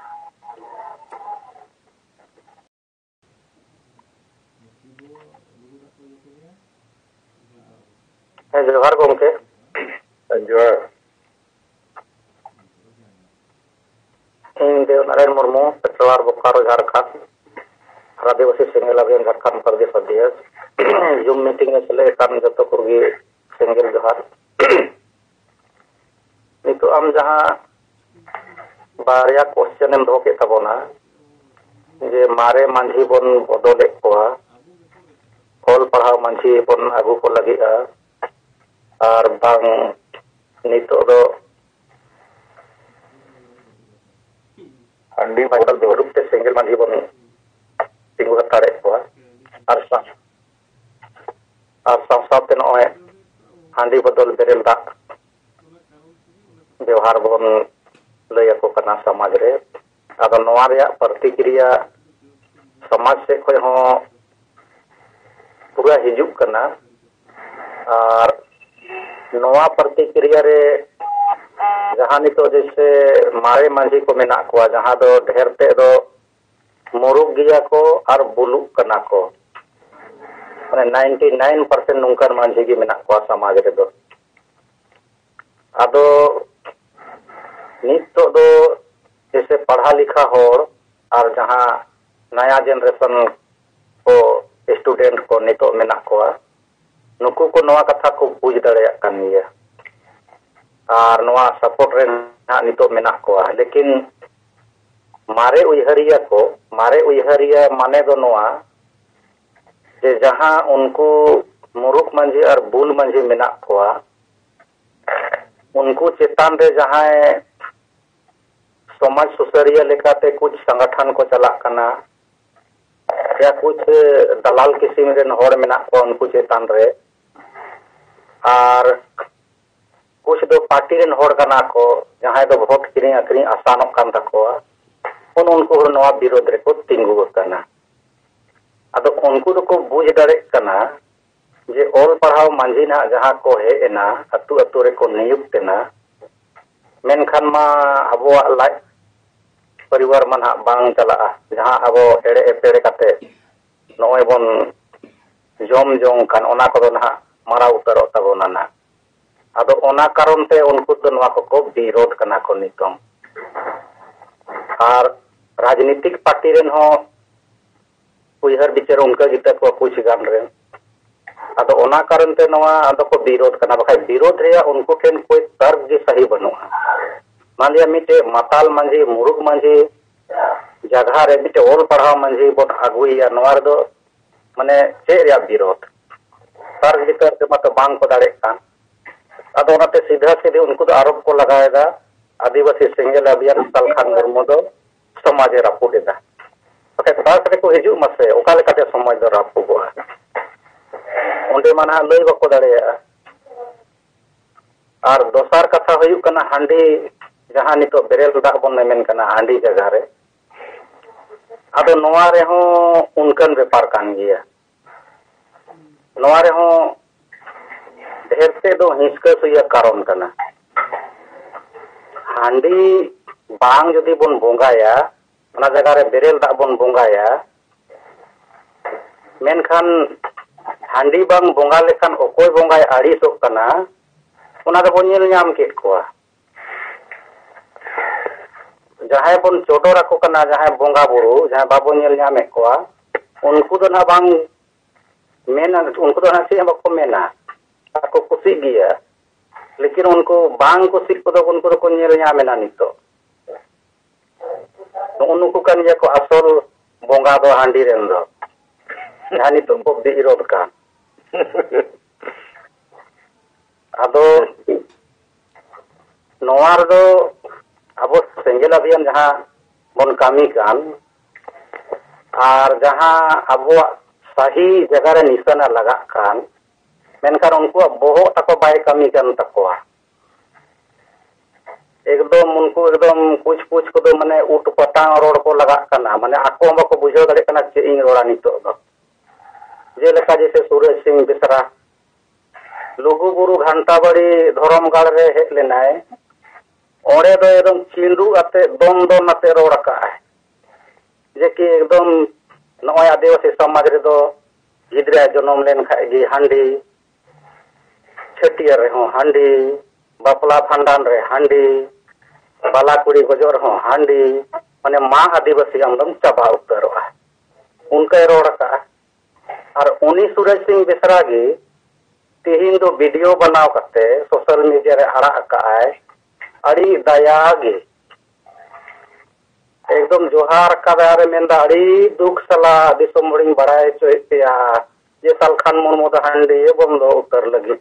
ᱡᱚᱦᱟᱨ ᱜᱚᱢᱠᱮ᱾ ᱡᱚᱦᱟᱨ᱾ ᱤᱧ ᱫᱮᱵᱱᱟᱨᱟᱭᱚᱱ ᱢᱩᱨᱢᱩ, ᱯᱮᱴᱨᱳᱣᱟᱨ, ᱵᱳᱠᱟᱨᱳ, ᱡᱷᱟᱲᱠᱷᱚᱸᱰ, ᱟᱹᱫᱤᱵᱟᱹᱥᱤ ᱥᱮᱸᱜᱮᱞ ᱚᱵᱷᱤᱭᱟᱱ ᱡᱷᱟᱲᱠᱷᱚᱸᱰ ᱯᱨᱚᱫᱮᱥ ᱚᱫᱷᱭᱚᱠᱥ᱾ ᱡᱩᱢ ᱢᱤᱴᱤᱝ ᱨᱮ ᱥᱮᱞᱮᱫ ᱟᱠᱟᱱ ᱡᱚᱛᱚ ᱠᱚᱜᱮ ᱥᱮᱸᱜᱮᱞ ᱡᱚᱦᱟᱨ᱾ ᱱᱤᱛᱚᱜ ᱟᱢ ᱡᱟᱦᱟᱸ ᱵᱟᱨᱭᱟ ᱠᱚᱥᱪᱮᱱ ᱮᱢ ᱫᱚᱦᱚ ᱠᱮᱫ ᱛᱟᱵᱚᱱᱟ, ᱡᱮ ᱢᱟᱨᱮ ᱢᱟᱹᱡᱷᱤ ᱵᱚᱱ ᱵᱚᱫᱚᱞᱮᱫ ᱠᱚᱣᱟ, ᱚᱞ ᱯᱟᱲᱦᱟᱣ ᱢᱟᱹᱡᱷᱤ ᱵᱚᱱ ᱟᱹᱜᱩ ᱠᱚ ᱞᱟᱹᱜᱤᱫᱼᱟ, ᱟᱨ ᱵᱟᱝ ᱱᱤᱛᱚᱜ ᱫᱚ ᱦᱟᱺᱰᱤ ᱵᱚᱫᱚᱞ ᱫᱩᱲᱩᱵ ᱛᱮ ᱥᱮᱸᱜᱮᱞ ᱢᱟᱹᱡᱷᱤ ᱵᱚᱱ ᱛᱤᱸᱜᱩ ᱦᱟᱛᱟᱲᱮᱫ ᱠᱚᱣᱟ᱾ ᱟᱨ ᱥᱟ-, ᱟᱨ ᱥᱟᱶ ᱥᱟᱶᱛᱮ ᱱᱚᱜᱼᱚᱭ ᱦᱟᱺᱰᱤ ᱵᱚᱫᱚᱞ ᱵᱮᱨᱮᱞ ᱫᱟᱜ ᱵᱮᱣᱦᱟᱨ ᱵᱚᱱ ᱞᱟᱹᱭ ᱟᱠᱚ ᱠᱟᱱᱟ ᱥᱚᱢᱟᱡᱽ ᱨᱮ᱾ ᱟᱫᱚ ᱱᱚᱣᱟ ᱨᱮᱭᱟᱜ ᱯᱨᱚᱛᱤᱠᱨᱤᱭᱟ ᱥᱚᱢᱟᱡᱽ ᱥᱮᱫ ᱠᱷᱚᱱ ᱦᱚᱸ ᱯᱩᱨᱟᱹ ᱦᱤᱡᱩᱜ ᱠᱟᱱᱟ᱾ ᱟᱨ ᱱᱚᱣᱟ ᱯᱨᱚᱛᱤᱠᱨᱤᱭᱟ ᱨᱮ ᱡᱟᱦᱟᱸ ᱱᱤᱛᱚᱜ ᱡᱮᱭᱥᱮ ᱢᱟᱨᱮ ᱢᱟᱹᱡᱷᱤ ᱠᱚ ᱢᱮᱱᱟᱜ ᱠᱚᱣᱟ, ᱡᱟᱦᱟᱸ ᱫᱚ ᱰᱷᱮᱨ ᱛᱮᱫ ᱫᱚ ᱢᱩᱨᱩᱠ ᱜᱮᱭᱟ ᱠᱚ ᱟᱨ ᱵᱩᱞᱩᱜ ᱠᱟᱱᱟ ᱠᱚ, ᱢᱟᱱᱮ ᱱᱟᱭᱤᱱᱴᱤ ᱱᱟᱭᱤᱱ ᱯᱟᱨᱥᱮᱱᱴ ᱱᱚᱝᱠᱟᱱ ᱢᱟᱹᱡᱷᱤ ᱜᱮ ᱢᱮᱱᱟᱜ ᱠᱚᱣᱟ ᱥᱚᱢᱟᱡᱽ ᱨᱮᱫᱚ᱾ ᱟᱫᱚ ᱱᱤᱛᱚᱜ ᱫᱚ ᱡᱮᱭᱥᱮ ᱯᱟᱲᱦᱟ ᱞᱮᱠᱷᱟ ᱦᱚᱲ ᱟᱨ ᱡᱟᱦᱟᱸ ᱱᱟᱭᱟ ᱡᱮᱱᱟᱨᱮᱥᱚᱱ ᱠᱚ, ᱥᱴᱩᱰᱮᱱᱴ ᱠᱚ ᱱᱤᱛᱚᱜ ᱢᱮᱱᱟᱜ ᱠᱚᱣᱟ, ᱱᱩᱠᱩ ᱠᱚ ᱱᱚᱣᱟ ᱠᱟᱛᱷᱟ ᱠᱚ ᱵᱩᱡᱽ ᱫᱟᱲᱮᱭᱟᱜ ᱠᱟᱱ ᱜᱮᱭᱟ ᱟᱨ ᱱᱚᱣᱟ ᱥᱟᱯᱳᱨᱴ ᱨᱮ ᱱᱟᱦᱟᱜ ᱱᱤᱛᱚᱜ ᱢᱮᱱᱟᱜ ᱠᱚᱣᱟ᱾ ᱞᱮᱠᱤᱱ ᱢᱟᱨᱮ ᱩᱭᱦᱟᱹᱨᱤᱭᱟᱹ ᱠᱚ, ᱢᱟᱨᱮ ᱩᱭᱦᱟᱹᱨᱤᱭᱟᱹ ᱢᱟᱱᱮ ᱫᱚ ᱱᱚᱣᱟ ᱡᱮ ᱡᱟᱦᱟᱸ ᱩᱱᱠᱩ ᱢᱩᱨᱩᱠ ᱢᱟᱹᱡᱷᱤ ᱟᱨ ᱵᱩᱞ ᱢᱟᱹᱡᱷᱤ ᱢᱮᱱᱟᱜ ᱠᱚᱣᱟ, ᱩᱱᱠᱩ ᱪᱮᱛᱟᱱ ᱨᱮ ᱡᱟᱦᱟᱸᱭ ᱥᱚᱢᱟᱡᱽ ᱥᱩᱥᱟᱹᱨᱤᱭᱟᱹ ᱞᱮᱠᱟᱛᱮ ᱠᱩᱪ ᱥᱚᱝᱜᱚᱴᱷᱚᱱ ᱠᱚ ᱪᱟᱞᱟᱜ ᱠᱟᱱᱟ, ᱭᱟ ᱠᱩᱪ ᱫᱟᱞᱟᱞ ᱠᱤᱥᱤᱢ ᱨᱮᱱ ᱦᱚᱲ ᱢᱮᱱᱟᱜ ᱠᱚᱣᱟ ᱩᱱᱠᱩ ᱪᱮᱛᱟᱱ ᱨᱮ, ᱟᱨ ᱠᱩᱪ ᱫᱚ ᱯᱟᱨᱴᱤ ᱨᱮᱱ ᱦᱚᱲ ᱠᱟᱱᱟ ᱠᱚ, ᱡᱟᱦᱟᱸᱭ ᱫᱚ ᱵᱷᱳᱴ ᱠᱤᱨᱤᱧ ᱟᱹᱠᱷᱨᱤᱧ ᱟᱥᱟᱱᱚᱜ ᱠᱟᱱ ᱛᱟᱠᱚᱣᱟ, ᱩᱱ ᱩᱱᱠᱩ ᱦᱚᱲ ᱱᱚᱣᱟ ᱵᱤᱨᱳᱫᱷ ᱨᱮᱠᱚ ᱛᱤᱸᱜᱩ ᱟᱠᱟᱱᱟ᱾ ᱟᱫᱚ ᱩᱱᱠᱩ ᱫᱚᱠᱚ ᱵᱩᱡᱽ ᱫᱟᱲᱮᱜ ᱠᱟᱱᱟ ᱡᱮ ᱚᱞ ᱯᱟᱲᱦᱟᱣ ᱢᱟᱹᱡᱷᱤ ᱱᱟᱦᱟᱜ ᱡᱟᱦᱟᱸ ᱠᱚ ᱦᱮᱡ ᱮᱱᱟ, ᱟᱹᱛᱩ ᱟᱹᱛᱩ ᱨᱮᱠᱚ ᱱᱤᱭᱩᱠᱛ ᱮᱱᱟ, ᱢᱮᱱᱠᱷᱟᱱ ᱢᱟ ᱟᱵᱚᱣᱟᱜ ᱞᱟᱡ ᱯᱚᱨᱤᱵᱟᱨ ᱢᱟ ᱱᱟᱦᱟᱜ ᱵᱟᱝ ᱪᱟᱞᱟᱜᱼᱟ᱾ ᱡᱟᱦᱟᱸ ᱟᱵᱚ ᱮᱲᱮ ᱮᱯᱮᱲᱮ ᱠᱟᱛᱮ ᱱᱚᱜᱼᱚᱭ ᱵᱚᱱ ᱡᱚᱢ ᱡᱚᱝ ᱠᱟᱱ, ᱚᱱᱟ ᱠᱚᱫᱚ ᱱᱟᱦᱟᱜ ᱢᱟᱲᱟᱣ ᱩᱛᱟᱹᱨᱚᱜ ᱛᱟᱵᱚᱱᱟ ᱱᱟᱜ᱾ ᱟᱫᱚ ᱚᱱᱟ ᱠᱟᱨᱚᱱ ᱛᱮ ᱩᱱᱠᱩ ᱫᱚ ᱱᱚᱣᱟ ᱠᱚᱠᱚ ᱵᱤᱨᱳᱫᱷ ᱠᱟᱱᱟ ᱠᱚ ᱱᱤᱛᱚᱝ᱾ ᱟᱨ ᱨᱟᱡᱽᱱᱤᱛᱤᱠ ᱯᱟᱨᱴᱤ ᱨᱮᱱ ᱦᱚᱸ ᱩᱭᱦᱟᱹᱨ ᱵᱤᱪᱟᱹᱨ ᱚᱱᱠᱟ ᱜᱮᱛᱟ ᱠᱚᱣᱟ ᱠᱩᱪ ᱜᱟᱱ ᱨᱮᱱ᱾ ᱟᱫᱚ ᱚᱱᱟ ᱠᱟᱨᱚᱱ ᱛᱮ ᱱᱚᱣᱟ ᱫᱚᱠᱚ ᱵᱤᱨᱳᱫᱷ ᱠᱟᱱᱟ, ᱵᱟᱠᱷᱟᱡ ᱵᱤᱨᱳᱫᱷ ᱨᱮᱭᱟᱜ ᱩᱱᱠᱩ ᱴᱷᱮᱱ ᱠᱳᱭ ᱛᱟᱨᱠ ᱜᱮ ᱥᱟᱦᱤ ᱵᱟᱹᱱᱩᱜᱼᱟ᱾ ᱢᱟᱱ ᱞᱤᱭᱟ ᱢᱤᱫᱴᱮᱡ ᱢᱟᱛᱟᱞ ᱢᱟᱹᱡᱷᱤ, ᱢᱩᱨᱩᱠ ᱢᱟᱹᱡᱷᱤ ᱡᱟᱭᱜᱟ ᱨᱮ ᱢᱤᱫᱴᱮᱡ ᱚᱞ ᱯᱟᱲᱦᱟᱣ ᱢᱟᱹᱡᱷᱤ ᱵᱚᱱ ᱟᱹᱜᱩᱭᱮᱭᱟ, ᱱᱚᱣᱟ ᱨᱮᱫᱚ ᱢᱟᱱᱮ ᱪᱮᱫ ᱨᱮᱭᱟᱜ ᱵᱤᱨᱳᱫᱷ? ᱛᱟᱨᱠ ᱵᱤᱛᱚᱨᱠ ᱛᱮ ᱢᱟᱛᱚ ᱵᱟᱝ ᱠᱚ ᱫᱟᱲᱮᱭᱟᱜ ᱠᱟᱱ᱾ ᱟᱫᱚ ᱚᱱᱟᱛᱮ ᱥᱤᱫᱷᱟᱹ ᱥᱤᱫᱷᱤ ᱩᱱᱠᱩ ᱫᱚ ᱟᱨᱳᱯ ᱠᱚ ᱞᱟᱜᱟᱣᱮᱫᱟ, ᱟᱹᱫᱤᱵᱟᱹᱥᱤ ᱥᱮᱸᱜᱮᱞ ᱟᱵᱷᱤᱭᱟᱱ ᱥᱟᱞᱠᱷᱟᱱ ᱢᱩᱨᱢᱩ ᱫᱚ ᱥᱚᱢᱟᱡᱽ ᱮ ᱨᱟᱹᱯᱩᱫ ᱮᱫᱟ᱾ ᱵᱟᱠᱷᱟᱡ ᱛᱟᱨᱠ ᱨᱮᱠᱚ ᱦᱤᱡᱩᱜ ᱢᱟᱥᱮ, ᱚᱠᱟ ᱞᱮᱠᱟᱛᱮ ᱥᱚᱢᱟᱡᱽ ᱫᱚ ᱨᱟᱹᱯᱩᱫᱚᱜᱼᱟ? ᱚᱸᱰᱮ ᱢᱟ ᱱᱟᱦᱟᱜ ᱞᱟᱹᱭ ᱵᱟᱠᱚ ᱫᱟᱲᱮᱭᱟᱜᱼᱟ᱾ ᱟᱨ ᱫᱚᱥᱟᱨ ᱠᱟᱛᱷᱟ ᱦᱩᱭᱩᱜ ᱠᱟᱱᱟ, ᱦᱟᱺᱰᱤ ᱡᱟᱦᱟᱸ ᱱᱤᱛᱚᱜ ᱵᱮᱨᱮᱞ ᱫᱟᱜ ᱵᱚᱱ ᱢᱮᱢᱮᱱ ᱠᱟᱱᱟ ᱦᱟᱺᱰᱤ ᱡᱟᱭᱜᱟ ᱨᱮ, ᱟᱫᱚ ᱱᱚᱣᱟ ᱨᱮᱦᱚᱸ ᱚᱱᱠᱟᱱ ᱵᱮᱯᱟᱨ ᱠᱟᱱ ᱜᱮᱭᱟ᱾ ᱱᱚᱣᱟ ᱨᱮᱦᱚᱸ ᱰᱷᱮᱨ ᱛᱮᱫ ᱫᱚ ᱦᱤᱸᱥᱠᱟᱹ ᱥᱩᱭᱟᱹ ᱠᱟᱨᱚᱱ ᱠᱟᱱᱟ᱾ ᱦᱟᱺᱰᱤ ᱵᱟᱝ ᱡᱩᱫᱤ ᱵᱚᱱ ᱵᱚᱸᱜᱟᱭᱟ, ᱚᱱᱟ ᱡᱟᱭᱜᱟ ᱨᱮ ᱵᱮᱨᱮᱞ ᱫᱟᱜ ᱵᱚᱱ ᱵᱚᱸᱜᱟᱭᱟ, ᱢᱮᱱᱠᱷᱟᱱ ᱦᱟᱺᱰᱤ ᱵᱟᱝ ᱵᱚᱸᱜᱟ ᱞᱮᱠᱷᱟᱱ ᱚᱠᱚᱭ ᱵᱚᱸᱜᱟᱭ ᱟᱹᱲᱤᱥᱚᱜ ᱠᱟᱱᱟ, ᱚᱱᱟ ᱫᱚᱵᱚᱱ ᱧᱮᱞ ᱧᱟᱢ ᱠᱮᱫ ᱠᱚᱣᱟ᱾ ᱡᱟᱦᱟᱸᱭ ᱵᱚᱱ ᱪᱚᱰᱚᱨ ᱟᱠᱚ ᱠᱟᱱᱟ, ᱡᱟᱦᱟᱸᱭ ᱵᱚᱸᱜᱟ ᱵᱩᱨᱩ, ᱡᱟᱦᱟᱸᱭ ᱵᱟᱵᱚᱱ ᱧᱮᱞ ᱧᱟᱢᱮᱫ ᱠᱚᱣᱟ, ᱩᱱᱠᱩ ᱫᱚ ᱱᱟᱦᱟᱜ ᱵᱟᱝ ᱢᱮᱱᱟ, ᱩᱱᱠᱩ ᱫᱚ ᱱᱟᱦᱟᱜ ᱪᱮᱫ ᱦᱚᱸ ᱵᱟᱠᱚ ᱢᱮᱱᱟ, ᱟᱨ ᱠᱚ ᱠᱩᱥᱤᱜ ᱜᱮᱭᱟ᱾ ᱞᱮᱠᱤᱱ ᱩᱱᱠᱩ ᱵᱟᱝ ᱠᱩᱥᱤᱜ ᱠᱚᱫᱚ ᱩᱱᱠᱩ ᱫᱚᱠᱚ ᱧᱮᱞ ᱧᱟᱢ ᱮᱱᱟ ᱱᱤᱛᱚᱜ᱾ ᱱᱩᱜᱼᱩ ᱱᱩᱠᱩ ᱠᱟᱱ ᱜᱮᱭᱟ ᱠᱚ ᱟᱥᱚᱞ ᱵᱚᱸᱜᱟ ᱫᱚ ᱦᱟᱺᱰᱤ ᱨᱮᱱ ᱫᱚ, ᱡᱟᱦᱟᱸ ᱱᱤᱛᱚᱜ ᱠᱚ ᱵᱤᱨᱳᱫᱷ ᱠᱟᱱ᱾ ᱟᱫᱚ ᱱᱚᱣᱟ ᱨᱮᱫᱚ ᱟᱵᱚ ᱥᱮᱸᱜᱮᱞ ᱟᱵᱷᱤᱭᱟᱱ ᱡᱟᱦᱟᱸ ᱵᱚᱱ ᱠᱟᱹᱢᱤ ᱠᱟᱱ, ᱟᱨ ᱡᱟᱦᱟᱸ ᱟᱵᱚᱣᱟᱜ ᱥᱟᱹᱦᱤ ᱡᱟᱭᱜᱟ ᱨᱮ ᱱᱤᱥᱟᱱᱟ ᱞᱟᱜᱟᱜ ᱠᱟᱱ, ᱢᱮᱱᱠᱷᱟᱱ ᱩᱱᱠᱩᱣᱟᱜ ᱵᱚᱦᱚᱜ ᱛᱟᱠᱚ ᱵᱟᱭ ᱠᱟᱹᱢᱤ ᱠᱟᱱ ᱛᱟᱠᱚᱣᱟ᱾ ᱮᱠᱫᱚᱢ ᱩᱱᱠᱩ ᱮᱠᱫᱚᱢ ᱠᱩᱪ ᱠᱩᱪ ᱠᱚᱫᱚ ᱢᱟᱱᱮ ᱩᱴ ᱯᱟᱛᱟᱝ ᱨᱚᱲ ᱠᱚ ᱞᱟᱜᱟᱜ ᱠᱟᱱᱟ, ᱢᱟᱱᱮ ᱟᱠᱚ ᱦᱚᱸ ᱵᱟᱠᱚ ᱵᱩᱡᱷᱟᱹᱣ ᱫᱟᱲᱮᱭᱟᱜ ᱠᱟᱱᱟ ᱪᱮᱫ ᱤᱧ ᱨᱚᱲᱟ ᱱᱤᱛᱚᱜ ᱫᱚ᱾ ᱡᱮᱞᱮᱠᱟ ᱡᱮᱥᱮ ᱥᱩᱨᱮᱥ ᱥᱤᱝ ᱵᱮᱥᱨᱟ ᱞᱩᱜᱩᱵᱩᱨᱩ ᱜᱷᱟᱱᱴᱟᱵᱟᱲᱤ ᱫᱷᱚᱨᱚᱢ ᱜᱟᱲ ᱨᱮ ᱦᱮᱡ ᱞᱮᱱᱟᱭ, ᱚᱸᱰᱮ ᱫᱚ ᱮᱠᱫᱚᱢ ᱪᱤᱸᱰᱩ ᱟᱛᱮ ᱫᱚᱱ ᱫᱚᱱ ᱟᱛᱮ ᱨᱚᱲ ᱟᱠᱟᱫᱼᱟᱭ ᱡᱮ ᱠᱤ ᱮᱠᱫᱚᱢ ᱱᱚᱜᱼᱚᱭ ᱟᱹᱫᱤᱵᱟᱹᱥᱤ ᱥᱚᱢᱟᱡᱽ ᱨᱮᱫᱚ ᱜᱤᱫᱽᱨᱟᱹ ᱡᱚᱱᱚᱢ ᱞᱮᱱ ᱠᱷᱟᱡ ᱜᱮ ᱦᱟᱺᱰᱤ, ᱪᱷᱟᱹᱴᱭᱟᱹᱨ ᱨᱮᱦᱚᱸ ᱦᱟᱺᱰᱤ, ᱵᱟᱯᱞᱟ ᱵᱷᱟᱸᱰᱟᱱ ᱨᱮ ᱦᱟᱺᱰᱤ, ᱵᱟᱞᱟ ᱠᱩᱲᱤ ᱜᱚᱡᱚᱜ ᱨᱮᱦᱚᱸ ᱦᱟᱺᱰᱤ, ᱢᱟᱱᱮ ᱢᱟ ᱟᱹᱫᱤᱵᱟᱹᱥᱤ ᱟᱢᱫᱚᱢ ᱪᱟᱵᱟ ᱩᱛᱟᱹᱨᱚᱜᱼᱟ, ᱚᱱᱠᱟᱭ ᱨᱚᱲ ᱟᱠᱟᱫᱼᱟ᱾ ᱟᱨ ᱩᱱᱤ ᱥᱩᱨᱟᱡᱽ ᱥᱤᱝ ᱵᱮᱥᱨᱟ ᱜᱮ ᱛᱮᱦᱮᱧ ᱫᱚ ᱵᱷᱤᱰᱤᱭᱳ ᱵᱮᱱᱟᱣ ᱠᱟᱛᱮ ᱥᱳᱥᱟᱞ ᱢᱤᱰᱤᱭᱟ ᱨᱮ ᱟᱲᱟᱜ ᱟᱠᱟᱫᱼᱟᱭ, ᱟᱹᱰᱤ ᱫᱟᱭᱟ ᱜᱮ᱾ ᱮᱠᱫᱚᱢ ᱡᱚᱦᱟᱨ ᱟᱠᱟᱫᱟᱭ ᱟᱨᱮ ᱢᱮᱱᱫᱟ, "ᱟᱹᱰᱤ ᱫᱩᱠ ᱥᱟᱞᱟᱜ ᱫᱤᱥᱚᱢ ᱦᱚᱲᱤᱧ ᱵᱟᱲᱟᱭ ᱦᱚᱪᱚᱭᱮᱫ ᱯᱮᱭᱟ ᱡᱮ ᱥᱟᱞᱠᱷᱟᱱ ᱢᱩᱨᱢᱩ ᱫᱚ ᱦᱟᱺᱰᱤ ᱵᱚᱱᱫᱚ ᱩᱛᱟᱹᱨ ᱞᱟᱹᱜᱤᱫ᱾"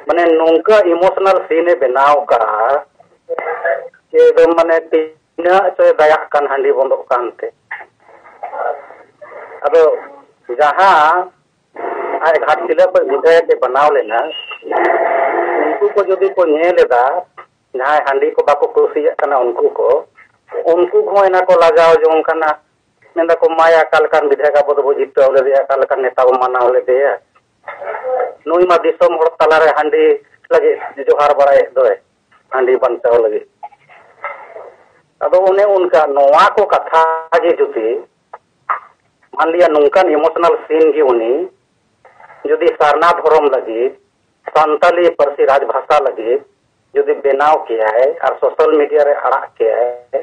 ᱢᱟᱱᱮ ᱱᱚᱝᱠᱟ ᱤᱢᱳᱥᱚᱱᱟᱞ ᱥᱤᱱ ᱮ ᱵᱮᱱᱟᱣ ᱠᱟᱜᱼᱟ, ᱪᱮᱫ ᱮᱠᱫᱚᱢ ᱢᱟᱱᱮ ᱛᱤᱱᱟᱹᱜ ᱪᱚᱭ ᱫᱟᱭᱟᱜ ᱠᱟᱱ ᱦᱟᱺᱰᱤ ᱵᱚᱱᱫᱚᱜ ᱠᱟᱱᱛᱮ᱾ ᱟᱫᱚ ᱡᱟᱦᱟᱸ ᱟᱡ ᱜᱷᱟᱴᱥᱤᱞᱟᱹ ᱠᱷᱚᱱ ᱵᱤᱫᱷᱟᱭᱚᱠ ᱮ ᱵᱮᱱᱟᱣ ᱞᱮᱱᱟ, ᱩᱱᱠᱩ ᱠᱚ ᱡᱩᱫᱤ ᱠᱚ ᱧᱮᱞ ᱮᱫᱟ, ᱡᱟᱦᱟᱸᱭ ᱦᱟᱺᱰᱤ ᱠᱚ ᱵᱟᱠᱚ ᱠᱩᱥᱤᱭᱟᱜ ᱠᱟᱱᱟ ᱩᱱᱠᱩ ᱠᱚ, ᱩᱱᱠᱩ ᱠᱚᱦᱚᱸ ᱮᱱᱟ ᱠᱚ ᱞᱟᱡᱟᱣ ᱡᱚᱝ ᱠᱟᱱᱟ᱾ ᱢᱮᱱᱫᱟ ᱠᱚ, "ᱢᱟᱭᱟ, ᱚᱠᱟ ᱞᱮᱠᱟᱱ ᱵᱤᱫᱷᱟᱭᱚᱠ ᱟᱵᱚ ᱫᱚᱵᱚ ᱡᱤᱛᱟᱹᱣ ᱞᱮᱫᱮᱭᱟ, ᱚᱠᱟ ᱞᱮᱠᱟᱱ ᱱᱮᱛᱟ ᱵᱚ ᱢᱟᱱᱟᱣ ᱞᱮᱫᱮᱭᱟ? ᱱᱩᱭ ᱢᱟ ᱫᱤᱥᱚᱢ ᱦᱚᱲ ᱛᱟᱞᱟᱨᱮ ᱦᱟᱺᱰᱤ ᱞᱟᱹᱜᱤᱫ ᱡᱚᱦᱟᱨ ᱵᱟᱲᱟᱭᱮᱫ ᱫᱚᱭ, ᱦᱟᱺᱰᱤ ᱵᱟᱧᱪᱟᱣ ᱞᱟᱹᱜᱤᱫ᱾" ᱟᱫᱚ ᱚᱱᱮ ᱚᱱᱠᱟ ᱱᱚᱣᱟ ᱠᱚ ᱠᱟᱛᱷᱟ ᱜᱮ ᱡᱩᱫᱤ ᱢᱟᱱᱞᱤᱭᱟ ᱱᱚᱝᱠᱟᱱ ᱤᱢᱳᱥᱚᱱᱟᱞ ᱥᱤᱱ ᱜᱮ ᱩᱱᱤ ᱡᱩᱫᱤ ᱥᱟᱨᱱᱟ ᱫᱷᱚᱨᱚᱢ ᱞᱟᱹᱜᱤᱫ, ᱥᱟᱱᱛᱟᱞᱤ ᱯᱟᱹᱨᱥᱤ ᱨᱟᱡᱽ ᱵᱷᱟᱥᱟ ᱞᱟᱹᱜᱤᱫ ᱡᱩᱫᱤ ᱵᱮᱱᱟᱣ ᱠᱮᱭᱟᱭ ᱟᱨ ᱥᱳᱥᱟᱞ ᱢᱤᱰᱤᱭᱟ ᱨᱮ ᱟᱲᱟᱜ ᱠᱮᱭᱟᱭ,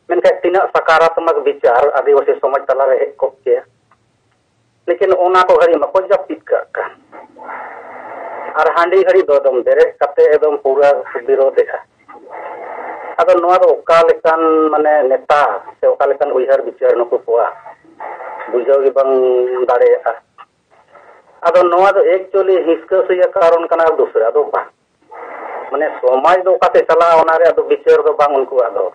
ᱢᱮᱱᱠᱷᱟᱱ ᱛᱤᱱᱟᱹᱜ ᱥᱟᱠᱟᱨᱟᱛᱢᱚᱠ ᱵᱤᱪᱟᱨ ᱟᱹᱫᱤᱵᱟᱹᱥᱤ ᱥᱚᱢᱟᱡᱽ ᱛᱟᱞᱟᱨᱮ ᱦᱮᱡ ᱠᱚᱜ ᱠᱮᱭᱟ᱾ ᱞᱮᱠᱤᱱ ᱚᱱᱟ ᱠᱚ ᱜᱷᱟᱹᱲᱤᱡ ᱢᱟᱠᱚ ᱡᱟᱹᱯᱤᱫ ᱠᱟᱜ ᱠᱟᱱ᱾ ᱟᱨ ᱦᱟᱺᱰᱤ ᱜᱷᱟᱹᱲᱤᱡ ᱫᱚ ᱮᱠᱫᱚᱢ ᱵᱮᱨᱮᱫ ᱠᱟᱛᱮ ᱮᱠᱫᱚᱢ ᱯᱩᱨᱟᱹ ᱵᱤᱨᱳᱫᱷᱮᱜᱼᱟ᱾ ᱟᱫᱚ ᱱᱚᱣᱟ ᱫᱚ ᱚᱠᱟ ᱞᱮᱠᱟᱱ ᱢᱟᱱᱮ ᱱᱮᱛᱟ ᱥᱮ ᱚᱠᱟ ᱞᱮᱠᱟᱱ ᱩᱭᱦᱟᱹᱨ ᱵᱤᱪᱟᱹᱨ ᱱᱩᱠᱩ ᱠᱚᱣᱟᱜ ᱵᱩᱡᱷᱟᱹᱣ ᱜᱮ ᱵᱟᱝ ᱫᱟᱲᱮᱭᱟᱜᱼᱟ᱾ ᱟᱫᱚ ᱱᱚᱣᱟ ᱫᱚ ᱮᱠᱪᱩᱭᱮᱞᱤ ᱦᱤᱥᱠᱟᱹ ᱥᱩᱭᱟᱹ ᱠᱟᱨᱚᱱ ᱠᱟᱱᱟ, ᱫᱩᱥᱨᱟ ᱫᱚ ᱵᱟᱝ᱾ ᱢᱟᱱᱮ ᱥᱚᱢᱟᱡᱽ ᱫᱚ ᱚᱠᱟᱛᱮ ᱪᱟᱞᱟᱜᱼᱟ ᱚᱱᱟ ᱨᱮᱭᱟᱜ ᱫᱚ ᱵᱤᱪᱟᱹᱨ ᱫᱚ ᱵᱟᱝ ᱩᱱᱠᱩᱣᱟᱜ ᱫᱚ᱾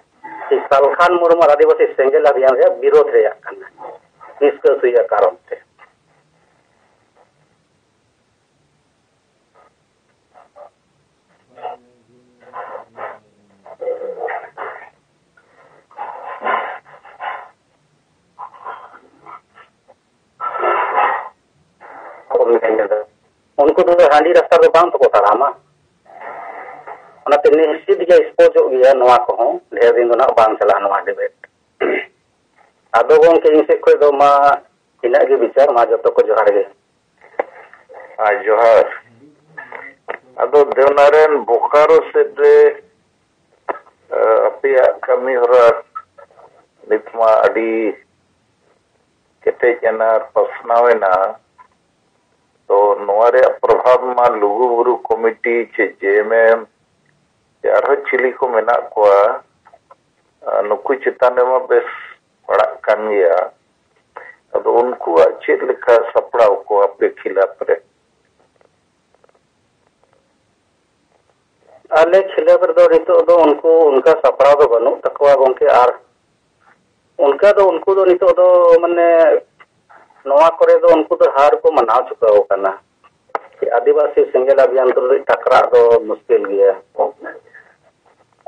ᱥᱟᱞᱠᱷᱟᱱ ᱢᱩᱨᱢᱩ ᱟᱨ ᱟᱹᱫᱤᱵᱟᱹᱥᱤ ᱥᱮᱸᱜᱮᱞ ᱟᱵᱷᱤᱭᱟᱱ ᱨᱮᱭᱟᱜ ᱵᱤᱨᱳᱫᱷ ᱨᱮᱭᱟᱜ ᱠᱟᱱᱟ, ᱦᱤᱥᱠᱟᱹ ᱥᱩᱭᱟᱹ ᱠᱟᱨᱚᱱ ᱛᱮ᱾ ᱠᱚ ᱢᱮᱱ ᱮᱫᱟ, ᱩᱱᱠᱩ ᱫᱚ ᱦᱟᱺᱰᱤ ᱨᱟᱥᱛᱟ ᱫᱚ ᱵᱟᱝ ᱛᱮᱠᱚ ᱛᱟᱲᱟᱢᱟ᱾ ᱚᱱᱟᱛᱮ ᱱᱤᱥᱪᱤᱛ ᱜᱮ ᱥᱯᱚᱡᱚᱜ ᱜᱮᱭᱟ ᱱᱚᱣᱟ ᱠᱚᱦᱚᱸ, ᱰᱷᱮᱨ ᱫᱤᱱ ᱫᱚ ᱱᱟᱜ ᱵᱟᱝ ᱪᱟᱞᱟᱜᱼᱟ ᱱᱚᱣᱟ ᱰᱤᱵᱮᱴ᱾ ᱟᱫᱚ ᱜᱚᱢᱠᱮ, ᱤᱧ ᱥᱮᱫ ᱠᱷᱚᱱ ᱫᱚ ᱢᱟ ᱤᱱᱟᱹᱜ ᱜᱮ ᱵᱤᱪᱟᱹᱨ, ᱢᱟ ᱡᱚᱛᱚ ᱠᱚ ᱡᱚᱦᱟᱨ ᱜᱮ᱾ ᱦᱮᱸ, ᱡᱚᱦᱟᱨ᱾ ᱟᱫᱚ ᱫᱮᱣᱱᱟᱨᱟᱭᱚᱱ, ᱵᱳᱠᱟᱨᱳ ᱥᱮᱫ ᱨᱮ, ᱮ, ᱟᱯᱮᱭᱟᱜ ᱠᱟᱹᱢᱤ ᱦᱚᱨᱟ ᱱᱤᱛ ᱢᱟ ᱟᱹᱰᱤ ᱠᱮᱴᱮᱡ ᱮᱱᱟ ᱟᱨ ᱯᱟᱥᱱᱟᱣ ᱮᱱᱟ᱾ ᱛᱚ ᱱᱚᱣᱟ ᱨᱮᱭᱟᱜ ᱯᱨᱚᱵᱷᱟᱵᱽ ᱢᱟ ᱞᱩᱜᱩ ᱵᱩᱨᱩ ᱠᱚᱢᱤᱴᱤ ᱪᱮ ᱡᱮ ᱮᱢ ᱮᱢ ᱪᱮ ᱟᱨᱦᱚᱸ ᱪᱤᱞᱤ ᱠᱚ ᱢᱮᱱᱟᱜ ᱠᱚᱣᱟ, ᱟ, ᱱᱩᱠᱩ ᱪᱮᱛᱟᱱ ᱨᱮᱢᱟ ᱵᱮᱥ ᱯᱟᱲᱟᱜ ᱠᱟᱱ ᱜᱮᱭᱟ᱾ ᱟᱫᱚ ᱩᱱᱠᱩᱣᱟᱜ ᱪᱮᱫ ᱞᱮᱠᱟ ᱥᱟᱯᱲᱟᱣ ᱠᱚ ᱟᱯᱮ ᱠᱷᱤᱞᱟᱯ ᱨᱮ? ᱟᱞᱮ ᱠᱷᱤᱞᱟᱯ ᱨᱮᱫᱚ ᱱᱤᱛᱚᱜ ᱫᱚ ᱩᱱᱠᱩ ᱚᱱᱠᱟ ᱥᱟᱯᱲᱟᱣ ᱫᱚ ᱵᱟᱹᱱᱩᱜ ᱛᱟᱠᱚᱣᱟ ᱜᱚᱝᱠᱮ, ᱟᱨ ᱚᱱᱠᱟ ᱫᱚ ᱩᱱᱠᱩ ᱫᱚ ᱱᱤᱛᱚᱜ ᱫᱚ ᱢᱟᱱᱮ ᱱᱚᱣᱟ ᱠᱚᱨᱮ ᱫᱚ ᱩᱱᱠᱩ ᱫᱚ ᱦᱟᱨ ᱠᱚ ᱢᱟᱱᱟᱣ ᱪᱩᱠᱟᱹᱣ ᱠᱟᱱᱟ᱾ ᱟᱹᱫᱤᱵᱟᱹᱥᱤ ᱥᱮᱸᱜᱮᱞ ᱚᱵᱷᱤᱭᱟᱱ ᱛᱩᱞᱩᱡ ᱴᱟᱠᱨᱟᱜ ᱫᱚ ᱢᱩᱥᱠᱤᱞ ᱜᱮᱭᱟ᱾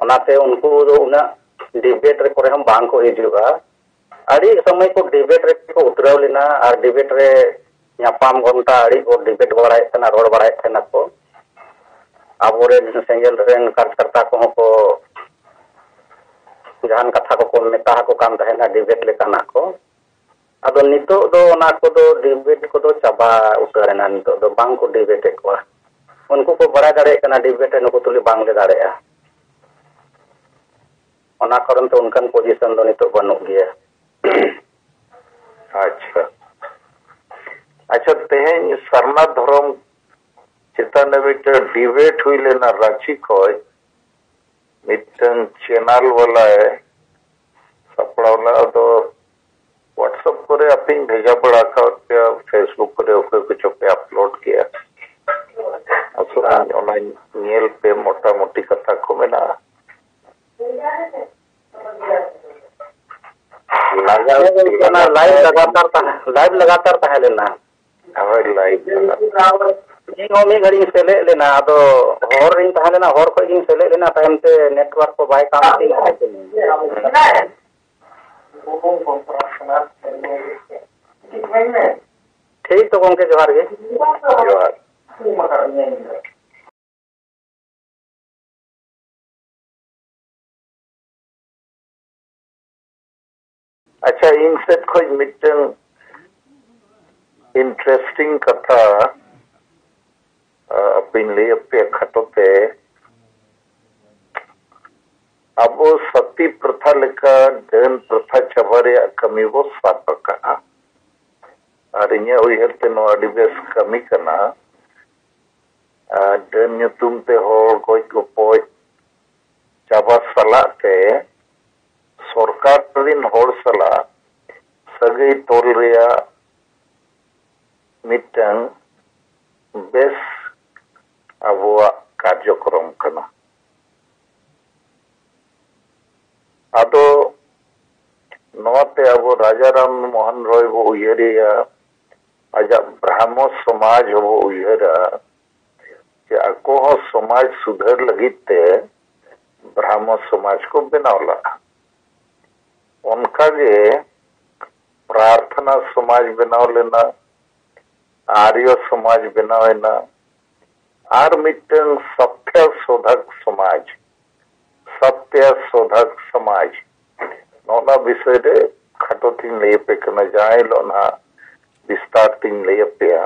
ᱚᱱᱟᱛᱮ ᱩᱱᱠᱩ ᱫᱚ ᱩᱱᱟᱹᱜ ᱰᱤᱵᱮᱴ ᱨᱮ ᱠᱚᱨᱮ ᱦᱚᱸ ᱵᱟᱝ ᱠᱚ ᱦᱤᱡᱩᱜᱼᱟ᱾ ᱟᱹᱰᱤ ᱥᱚᱢᱚᱭ ᱠᱚ ᱰᱤᱵᱮᱴ ᱨᱮᱠᱚ ᱩᱛᱨᱟᱹᱣ ᱞᱮᱱᱟ ᱟᱨ ᱰᱤᱵᱮᱴ ᱨᱮ ᱧᱟᱯᱟᱢ ᱜᱷᱚᱱᱴᱟ ᱟᱹᱰᱤ ᱠᱚ ᱰᱤᱵᱮᱴ ᱵᱟᱲᱟᱭᱮᱫ ᱛᱟᱦᱮᱱᱟ, ᱨᱚᱲ ᱵᱟᱲᱟᱭᱮᱫ ᱛᱟᱦᱮᱱᱟ ᱠᱚ᱾ ᱟᱵᱚᱨᱮᱱ ᱥᱮᱸᱜᱮᱞ ᱨᱮᱱ ᱠᱟᱨᱡᱚᱠᱚᱨᱛᱟ ᱠᱚᱦᱚᱸ ᱠᱚ ᱡᱟᱦᱟᱱ ᱠᱟᱛᱷᱟ ᱠᱚᱠᱚ ᱢᱮᱛᱟ ᱟᱠᱚ ᱠᱟᱱ ᱛᱟᱦᱮᱱᱟ, ᱰᱤᱵᱮᱴ ᱞᱮᱠᱟᱱᱟᱜ ᱠᱚ᱾ ᱟᱫᱚ ᱱᱤᱛᱚᱜ ᱫᱚ ᱚᱱᱟ ᱠᱚᱫᱚ ᱰᱤᱵᱮᱴ ᱠᱚᱫᱚ ᱪᱟᱵᱟ ᱩᱛᱟᱹᱨ ᱮᱱᱟ, ᱱᱤᱛᱚᱜ ᱫᱚ ᱵᱟᱝ ᱠᱚ ᱰᱤᱵᱮᱴ ᱮᱫ ᱠᱚᱣᱟ᱾ ᱩᱱᱠᱩ ᱠᱚ ᱵᱟᱲᱟᱭ ᱫᱟᱲᱮᱭᱟᱜ ᱠᱟᱱᱟ ᱰᱤᱵᱮᱴ ᱨᱮ ᱱᱩᱠᱩ ᱛᱩᱞᱩᱡ ᱵᱟᱝᱞᱮ ᱫᱟᱲᱮᱭᱟᱜᱼᱟ᱾ ᱚᱱᱟ ᱠᱟᱨᱚᱱ ᱛᱮ ᱚᱱᱠᱟᱱ ᱯᱚᱡᱤᱥᱚᱱ ᱫᱚ ᱱᱤᱛᱚᱜ ᱵᱟᱹᱱᱩᱜ ᱜᱮᱭᱟ᱾ ᱟᱪᱪᱷᱟ, ᱟᱪᱪᱷᱟ, ᱛᱮᱦᱮᱧ ᱥᱟᱨᱱᱟ ᱫᱷᱚᱨᱚᱢ ᱪᱮᱛᱟᱱ ᱨᱮ ᱢᱤᱫᱴᱮᱱ ᱰᱤᱵᱮᱴ ᱦᱩᱭ ᱞᱮᱱᱟ ᱨᱟᱸᱪᱤ ᱠᱷᱚᱡ, ᱢᱤᱫᱴᱟᱝ ᱪᱮᱱᱟᱞ ᱵᱟᱞᱟᱭ ᱥᱟᱯᱲᱟᱣ ᱞᱮᱫᱟ᱾ ᱟᱫᱚ WhatsApp ᱠᱚᱨᱮ ᱟᱯᱮᱧ ᱵᱷᱮᱡᱟ ᱵᱟᱲᱟ ᱟᱠᱟᱫ ᱯᱮᱭᱟ, Facebook ᱠᱚᱨᱮ ᱚᱠᱚᱭ ᱠᱚᱪᱚ ᱯᱮ ᱟᱯᱞᱳᱰ ᱠᱮᱭᱟ᱾ ᱟᱥᱚᱜ ᱟᱹᱧ ᱚᱱᱟᱧ ᱧᱮᱞ ᱯᱮ, ᱢᱚᱴᱟᱢᱩᱴᱤ ᱠᱟᱛᱷᱟ ᱠᱚ ᱢᱮᱱᱟᱜᱼᱟ᱾ ᱞᱟᱜᱟᱣ ᱦᱮᱸ ᱜᱚᱝᱠᱮ, ᱚᱱᱟ ᱞᱟᱭᱤᱵᱷ ᱞᱟᱜᱟᱛᱟᱨ ᱛᱟᱦᱮᱸ, ᱞᱟᱭᱤᱵᱷ ᱞᱟᱜᱟᱛᱟᱨ ᱛᱟᱦᱮᱸ ᱞᱮᱱᱟ᱾ ᱦᱳᱭ, ᱞᱟᱭᱤᱵᱷ ᱞᱟᱜᱟᱛᱟᱨ᱾ ᱤᱧ ᱦᱚᱸ ᱢᱤᱫ ᱜᱷᱟᱹᱲᱤᱡ ᱤᱧ ᱥᱮᱞᱮᱫ ᱞᱮᱱᱟ, ᱟᱫᱚ ᱦᱚᱨ ᱨᱤᱧ ᱛᱟᱦᱮᱸ ᱞᱮᱱᱟ, ᱦᱚᱨ ᱠᱷᱚᱡ ᱜᱤᱧ ᱥᱮᱞᱮᱫ ᱞᱮᱱᱟ, ᱛᱟᱭᱚᱢ ᱛᱮ ᱱᱮᱴᱣᱟᱨᱠ ᱠᱚ ᱵᱟᱭ ᱠᱟᱢ ᱛᱤᱧ᱾ ᱴᱷᱤᱠ ᱛᱚ ᱜᱚᱝᱠᱮ, ᱡᱚᱦᱟᱨ ᱜᱮ᱾ ᱡᱚᱦᱟᱨ᱾ ᱟᱪᱪᱷᱟ, ᱤᱧ ᱥᱮᱫ ᱠᱷᱚᱡ ᱢᱤᱫᱴᱟᱝ interesting ᱠᱟᱛᱷᱟ ᱟᱯᱮᱧ ᱞᱟᱹᱭ ᱟᱯᱮᱭᱟ ᱠᱷᱟᱴᱚ ᱛᱮ᱾ ᱟᱵᱚ ᱥᱟᱛᱤ ᱯᱨᱚᱛᱷᱟ ᱞᱮᱠᱟ ᱰᱟᱹᱱ ᱯᱨᱚᱛᱷᱟ ᱪᱟᱵᱟ ᱨᱮᱭᱟᱜ ᱠᱟᱹᱢᱤ ᱵᱚ ᱥᱟᱵ ᱟᱠᱟᱫᱼᱟ᱾ ᱟᱨ ᱤᱧᱟᱹᱜ ᱩᱭᱦᱟᱹᱨ ᱛᱮ ᱱᱚᱣᱟ ᱟᱹᱰᱤ ᱵᱮᱥ ᱠᱟᱹᱢᱤ ᱠᱟᱱᱟ᱾ ᱟᱨ ᱰᱟᱹᱱ ᱧᱩᱛᱩᱢ ᱛᱮ ᱦᱚᱲ ᱜᱚᱡ ᱜᱚᱯᱚᱡ ᱪᱟᱵᱟ ᱥᱟᱞᱟᱜ ᱛᱮ ᱥᱚᱨᱠᱟᱨ ᱨᱤᱱ ᱦᱚᱲ ᱥᱟᱞᱟᱜ ᱥᱟᱹᱜᱟᱹᱭ ᱛᱚᱞ ᱨᱮᱭᱟᱜ ᱢᱤᱫᱴᱟᱝ ᱵᱮᱥ ᱟᱵᱚᱣᱟᱜ ᱠᱟᱨᱡᱚᱠᱨᱚᱢ ᱠᱟᱱᱟ᱾ ᱟᱫᱚ ᱱᱚᱣᱟᱛᱮ ᱟᱵᱚ ᱨᱟᱡᱟ ᱨᱟᱢ ᱢᱳᱦᱚᱱ ᱨᱚᱭ ᱵᱚ ᱩᱭᱦᱟᱹᱨᱮᱭᱟ, ᱟᱡᱟᱜ ᱵᱨᱟᱦᱢᱚ ᱥᱚᱢᱟᱡᱽ ᱦᱚᱸᱵᱚ ᱩᱭᱦᱟᱹᱨᱟ, ᱡᱮ ᱟᱠᱚ ᱦᱚᱸ ᱥᱚᱢᱟᱡᱽ ᱥᱩᱫᱷᱟᱹᱨ ᱞᱟᱹᱜᱤᱫ ᱛᱮ ᱵᱨᱟᱦᱢᱚ ᱥᱚᱢᱟᱡᱽ ᱠᱚ ᱵᱮᱱᱟᱣ ᱞᱟᱜᱼᱟ᱾ ᱚᱱᱠᱟᱜᱮ ᱯᱨᱟᱨᱛᱷᱱᱟ ᱥᱚᱢᱟᱡᱽ ᱵᱮᱱᱟᱣ ᱞᱮᱱᱟ, ᱟᱨᱭᱚ ᱥᱚᱢᱟᱡᱽ ᱵᱮᱱᱟᱣ ᱮᱱᱟ, ᱟᱨ ᱢᱤᱫᱴᱟᱝ ᱥᱟᱛᱭᱟ ᱥᱳᱫᱷᱟᱠ ᱥᱚᱢᱟᱡᱽ, ᱥᱟᱛᱭᱟ ᱥᱳᱫᱷᱟᱠ ᱥᱚᱢᱟᱡᱽ᱾ ᱱᱚᱜᱼᱱᱟ ᱵᱤᱥᱚᱭ ᱨᱮ ᱠᱷᱟᱴᱚ ᱛᱤᱧ ᱞᱟᱹᱭ ᱟᱯᱮ ᱠᱟᱱᱟ, ᱡᱟᱦᱟᱸ ᱦᱤᱞᱳᱜ ᱱᱟᱦᱟᱜ ᱵᱤᱥᱛᱟᱨ ᱛᱤᱧ ᱞᱟᱹᱭ ᱟᱯᱮᱭᱟ᱾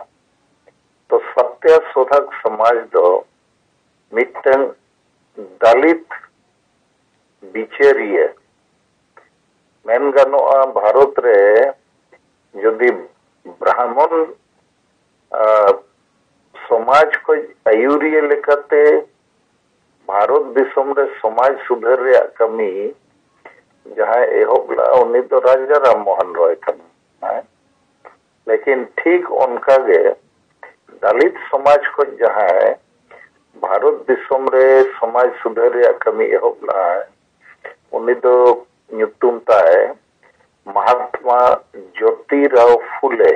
ᱛᱚ ᱥᱟᱛᱭᱟ ᱥᱳᱫᱷᱟᱠ ᱥᱚᱢᱟᱡᱽ ᱫᱚ ᱢᱤᱫᱴᱟᱝ ᱫᱟᱞᱤᱛ ᱵᱤᱪᱟᱹᱨᱤᱭᱟᱹ ᱢᱮᱱ ᱜᱟᱱᱚᱜᱼᱟ, ᱵᱷᱟᱨᱚᱛ ᱨᱮ ᱡᱩᱫᱤ ᱵᱨᱟᱦᱢᱚᱱ ᱟᱨ ᱥᱚᱢᱟᱡᱽ ᱠᱷᱚᱱ ᱟᱹᱭᱩᱨᱤᱭᱟᱹ ᱞᱮᱠᱟᱛᱮ ᱵᱷᱟᱨᱚᱛ ᱫᱤᱥᱚᱢ ᱨᱮ ᱥᱚᱢᱟᱡᱽ ᱥᱩᱫᱷᱟᱹᱨ ᱨᱮᱭᱟᱜ ᱠᱟᱹᱢᱤ ᱡᱟᱦᱟᱸᱭ ᱮᱦᱚᱵ ᱞᱮᱫᱼᱟ, ᱩᱱᱤ ᱫᱚ ᱨᱟᱡᱟ ᱨᱟᱢ ᱢᱳᱦᱚᱱ ᱨᱚᱭ ᱠᱟᱱᱟᱭ᱾ ᱞᱮᱠᱤᱱ ᱴᱷᱤᱠ ᱚᱱᱠᱟ ᱜᱮ ᱫᱟᱞᱤᱛ ᱥᱚᱢᱟᱡᱽ ᱠᱷᱚᱱ ᱡᱟᱦᱟᱸᱭ ᱵᱷᱟᱨᱚᱛ ᱫᱤᱥᱚᱢ ᱨᱮ ᱥᱚᱢᱟᱡᱽ ᱥᱩᱫᱷᱟᱹᱨ ᱨᱮᱭᱟᱜ ᱠᱟᱹᱢᱤ ᱮᱦᱚᱵ ᱞᱮᱫᱼᱟᱭ, ᱩᱱᱤ ᱫᱚ ᱧᱩᱛᱩᱢ ᱛᱟᱭ ᱢᱟᱦᱟᱛᱢᱟ ᱡᱳᱛᱤᱨᱟᱣ ᱯᱷᱩᱞᱮ᱾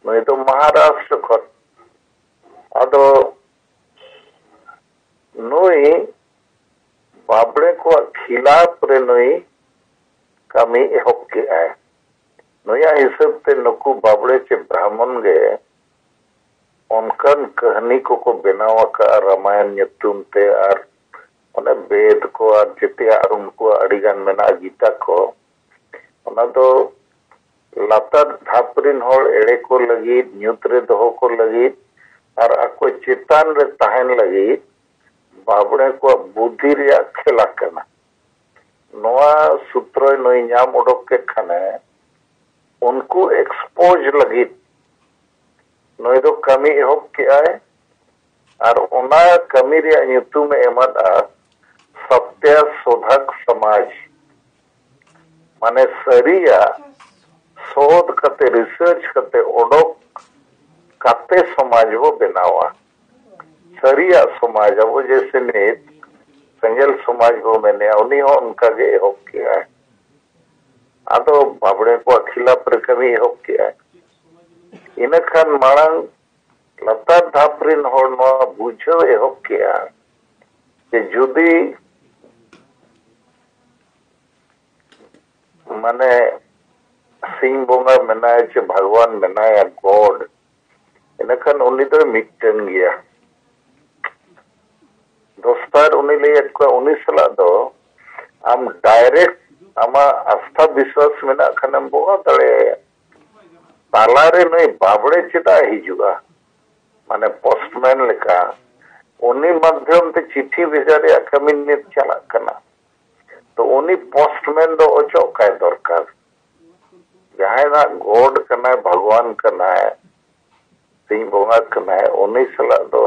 ᱱᱩᱭ ᱫᱚ ᱢᱚᱦᱟᱨᱟᱥᱴᱨᱚ ᱠᱷᱚᱱ᱾ ᱟᱫᱚ ᱱᱩᱭ ᱵᱟᱵᱽᱲᱮ ᱠᱚᱣᱟᱜ ᱠᱷᱤᱞᱟᱯ ᱨᱮ ᱱᱩᱭ ᱠᱟᱹᱢᱤ ᱮᱦᱚᱵ ᱠᱮᱜᱼᱟᱭ᱾ ᱱᱩᱭᱟᱜ ᱦᱤᱥᱟᱹᱵ ᱛᱮ ᱱᱩᱠᱩ ᱵᱟᱵᱽᱲᱮ ᱪᱮ ᱵᱨᱟᱦᱢᱚᱱ ᱜᱮ ᱚᱱᱠᱟᱱ ᱠᱟᱹᱦᱱᱤ ᱠᱚᱠᱚ ᱵᱮᱱᱟᱣ ᱟᱠᱟᱫᱼᱟ ᱨᱟᱢᱟᱭᱚᱱ ᱧᱩᱛᱩᱢ ᱛᱮ, ᱟᱨ ᱚᱱᱮ ᱵᱮᱫ ᱠᱚ ᱟᱨ ᱡᱮᱛᱮᱭᱟᱜ ᱟᱨ ᱩᱱᱠᱩᱣᱟᱜ ᱟᱹᱰᱤᱜᱟᱱ ᱢᱮᱱᱟᱜᱼᱟ, ᱜᱤᱛᱟ ᱠᱚ᱾ ᱚᱱᱟ ᱫᱚ ᱞᱟᱛᱟᱨ ᱫᱷᱟᱯ ᱨᱤᱱ ᱦᱚᱲ ᱮᱲᱮ ᱠᱚ ᱞᱟᱹᱜᱤᱫ, ᱧᱩᱛ ᱨᱮ ᱫᱚᱦᱚ ᱠᱚ ᱞᱟᱹᱜᱤᱫ, ᱟᱨ ᱟᱠᱚ ᱪᱮᱛᱟᱱ ᱨᱮ ᱛᱟᱦᱮᱱ ᱞᱟᱹᱜᱤᱫ ᱵᱟᱵᱽᱲᱮ ᱠᱚᱣᱟᱜ ᱵᱩᱫᱷᱤ ᱨᱮᱭᱟᱜ ᱠᱷᱮᱞᱟ ᱠᱟᱱᱟ᱾ ᱱᱚᱣᱟ ᱥᱩᱛᱨᱚᱭ ᱱᱩᱭ ᱧᱟᱢ ᱚᱰᱚᱠ ᱠᱮᱫ ᱠᱷᱟᱱᱮ ᱩᱱᱠᱩ expose ᱞᱟᱹᱜᱤᱫ ᱱᱩᱭ ᱫᱚ ᱠᱟᱹᱢᱤ ᱮᱦᱚᱵ ᱠᱮᱜᱼᱟᱭ᱾ ᱟᱨ ᱚᱱᱟ ᱠᱟᱹᱢᱤ ᱨᱮᱭᱟᱜ ᱧᱩᱛᱩᱢ ᱮ ᱮᱢᱟᱫᱼᱟ ᱥᱚᱛᱭᱟ ᱥᱳᱫᱷᱟᱠ ᱥᱚᱢᱟᱡᱽ᱾ ᱢᱟᱱᱮ ᱥᱟᱹᱨᱤᱭᱟᱜ ᱥᱳᱫᱷ ᱠᱟᱛᱮ, research ᱠᱟᱛᱮ ᱚᱰᱚᱠ ᱠᱟᱛᱮ ᱥᱚᱢᱟᱡᱽ ᱵᱚ ᱵᱮᱱᱟᱣᱟ᱾ ᱥᱟᱹᱨᱤᱭᱟᱜ ᱥᱚᱢᱟᱡᱽ, ᱟᱵᱚ ᱡᱮᱭᱥᱮ ᱱᱤᱛ ᱥᱮᱸᱜᱮᱞ ᱥᱚᱢᱟᱡᱽ ᱵᱚ ᱢᱮᱱᱮᱜᱼᱟ, ᱩᱱᱤ ᱦᱚᱸ ᱚᱱᱠᱟ ᱜᱮ ᱮᱦᱚᱵ ᱠᱮᱜᱼᱟᱭ᱾ ᱟᱫᱚ ᱵᱟᱵᱽᱲᱮ ᱠᱚᱣᱟᱜ ᱠᱷᱤᱞᱟᱯ ᱨᱮ ᱠᱟᱹᱢᱤ ᱮᱦᱚᱵ ᱠᱮᱜᱼᱟᱭ᱾ ᱤᱱᱟᱹ ᱠᱷᱟᱱ ᱢᱟᱲᱟᱝ ᱞᱟᱛᱟᱨ ᱫᱷᱟᱯ ᱨᱤᱱ ᱦᱚᱲ ᱱᱚᱣᱟ ᱵᱩᱡᱷᱟᱹᱣ ᱮᱦᱚᱵ ᱠᱮᱜᱼᱟ ᱡᱮ ᱡᱩᱫᱤ ᱢᱟᱱᱮ ᱥᱤᱧ ᱵᱚᱸᱜᱟ ᱢᱮᱱᱟᱭᱟ ᱪᱮ ᱵᱷᱟᱜᱽᱣᱟᱱ ᱢᱮᱱᱟᱭᱟ, God, ᱤᱱᱟᱹᱠᱷᱟᱱ ᱩᱱᱤ ᱫᱚᱭ ᱢᱤᱫᱴᱮᱱ ᱜᱮᱭᱟ᱾ ᱫᱚᱥᱟᱨ ᱩᱱᱤ ᱞᱟᱹᱭᱮᱫ ᱠᱚᱣᱟ, ᱩᱱᱤ ᱥᱟᱞᱟᱜ ᱫᱚ ᱟᱢ direct ᱟᱢᱟᱜ ᱟᱥᱛᱷᱟ ᱵᱤᱥᱣᱟᱥ ᱢᱮᱱᱟᱜ ᱠᱷᱟᱱᱮᱢ ᱵᱚᱸᱜᱟ ᱫᱟᱲᱮᱭᱟᱭᱟ᱾ ᱛᱟᱞᱟᱨᱮ ᱱᱩᱭ ᱵᱟᱵᱽᱲᱮ ᱪᱮᱫᱟᱜ ᱮ ᱦᱤᱡᱩᱜᱼᱟ? ᱢᱟᱱᱮ postman ᱞᱮᱠᱟ ᱩᱱᱤ ᱢᱟᱫᱽᱫᱷᱚᱢ ᱛᱮ ᱪᱤᱴᱷᱤ ᱵᱷᱮᱡᱟ ᱨᱮᱭᱟᱜ ᱠᱟᱹᱢᱤ ᱱᱤᱛ ᱪᱟᱞᱟᱜ ᱠᱟᱱᱟ᱾ ᱛᱚ ᱩᱱᱤ postman ᱫᱚ ᱚᱪᱚᱜ ᱠᱟᱭ ᱫᱚᱨᱠᱟᱨ᱾ ᱡᱟᱦᱟᱸᱭ ᱱᱟᱜ God ᱠᱟᱱᱟᱭ, ᱵᱷᱟᱜᱽᱣᱟᱱ ᱠᱟᱱᱟᱭ, ᱥᱤᱧ ᱵᱚᱸᱜᱟ ᱠᱟᱱᱟᱭ, ᱩᱱᱤ ᱥᱟᱞᱟᱜ ᱫᱚ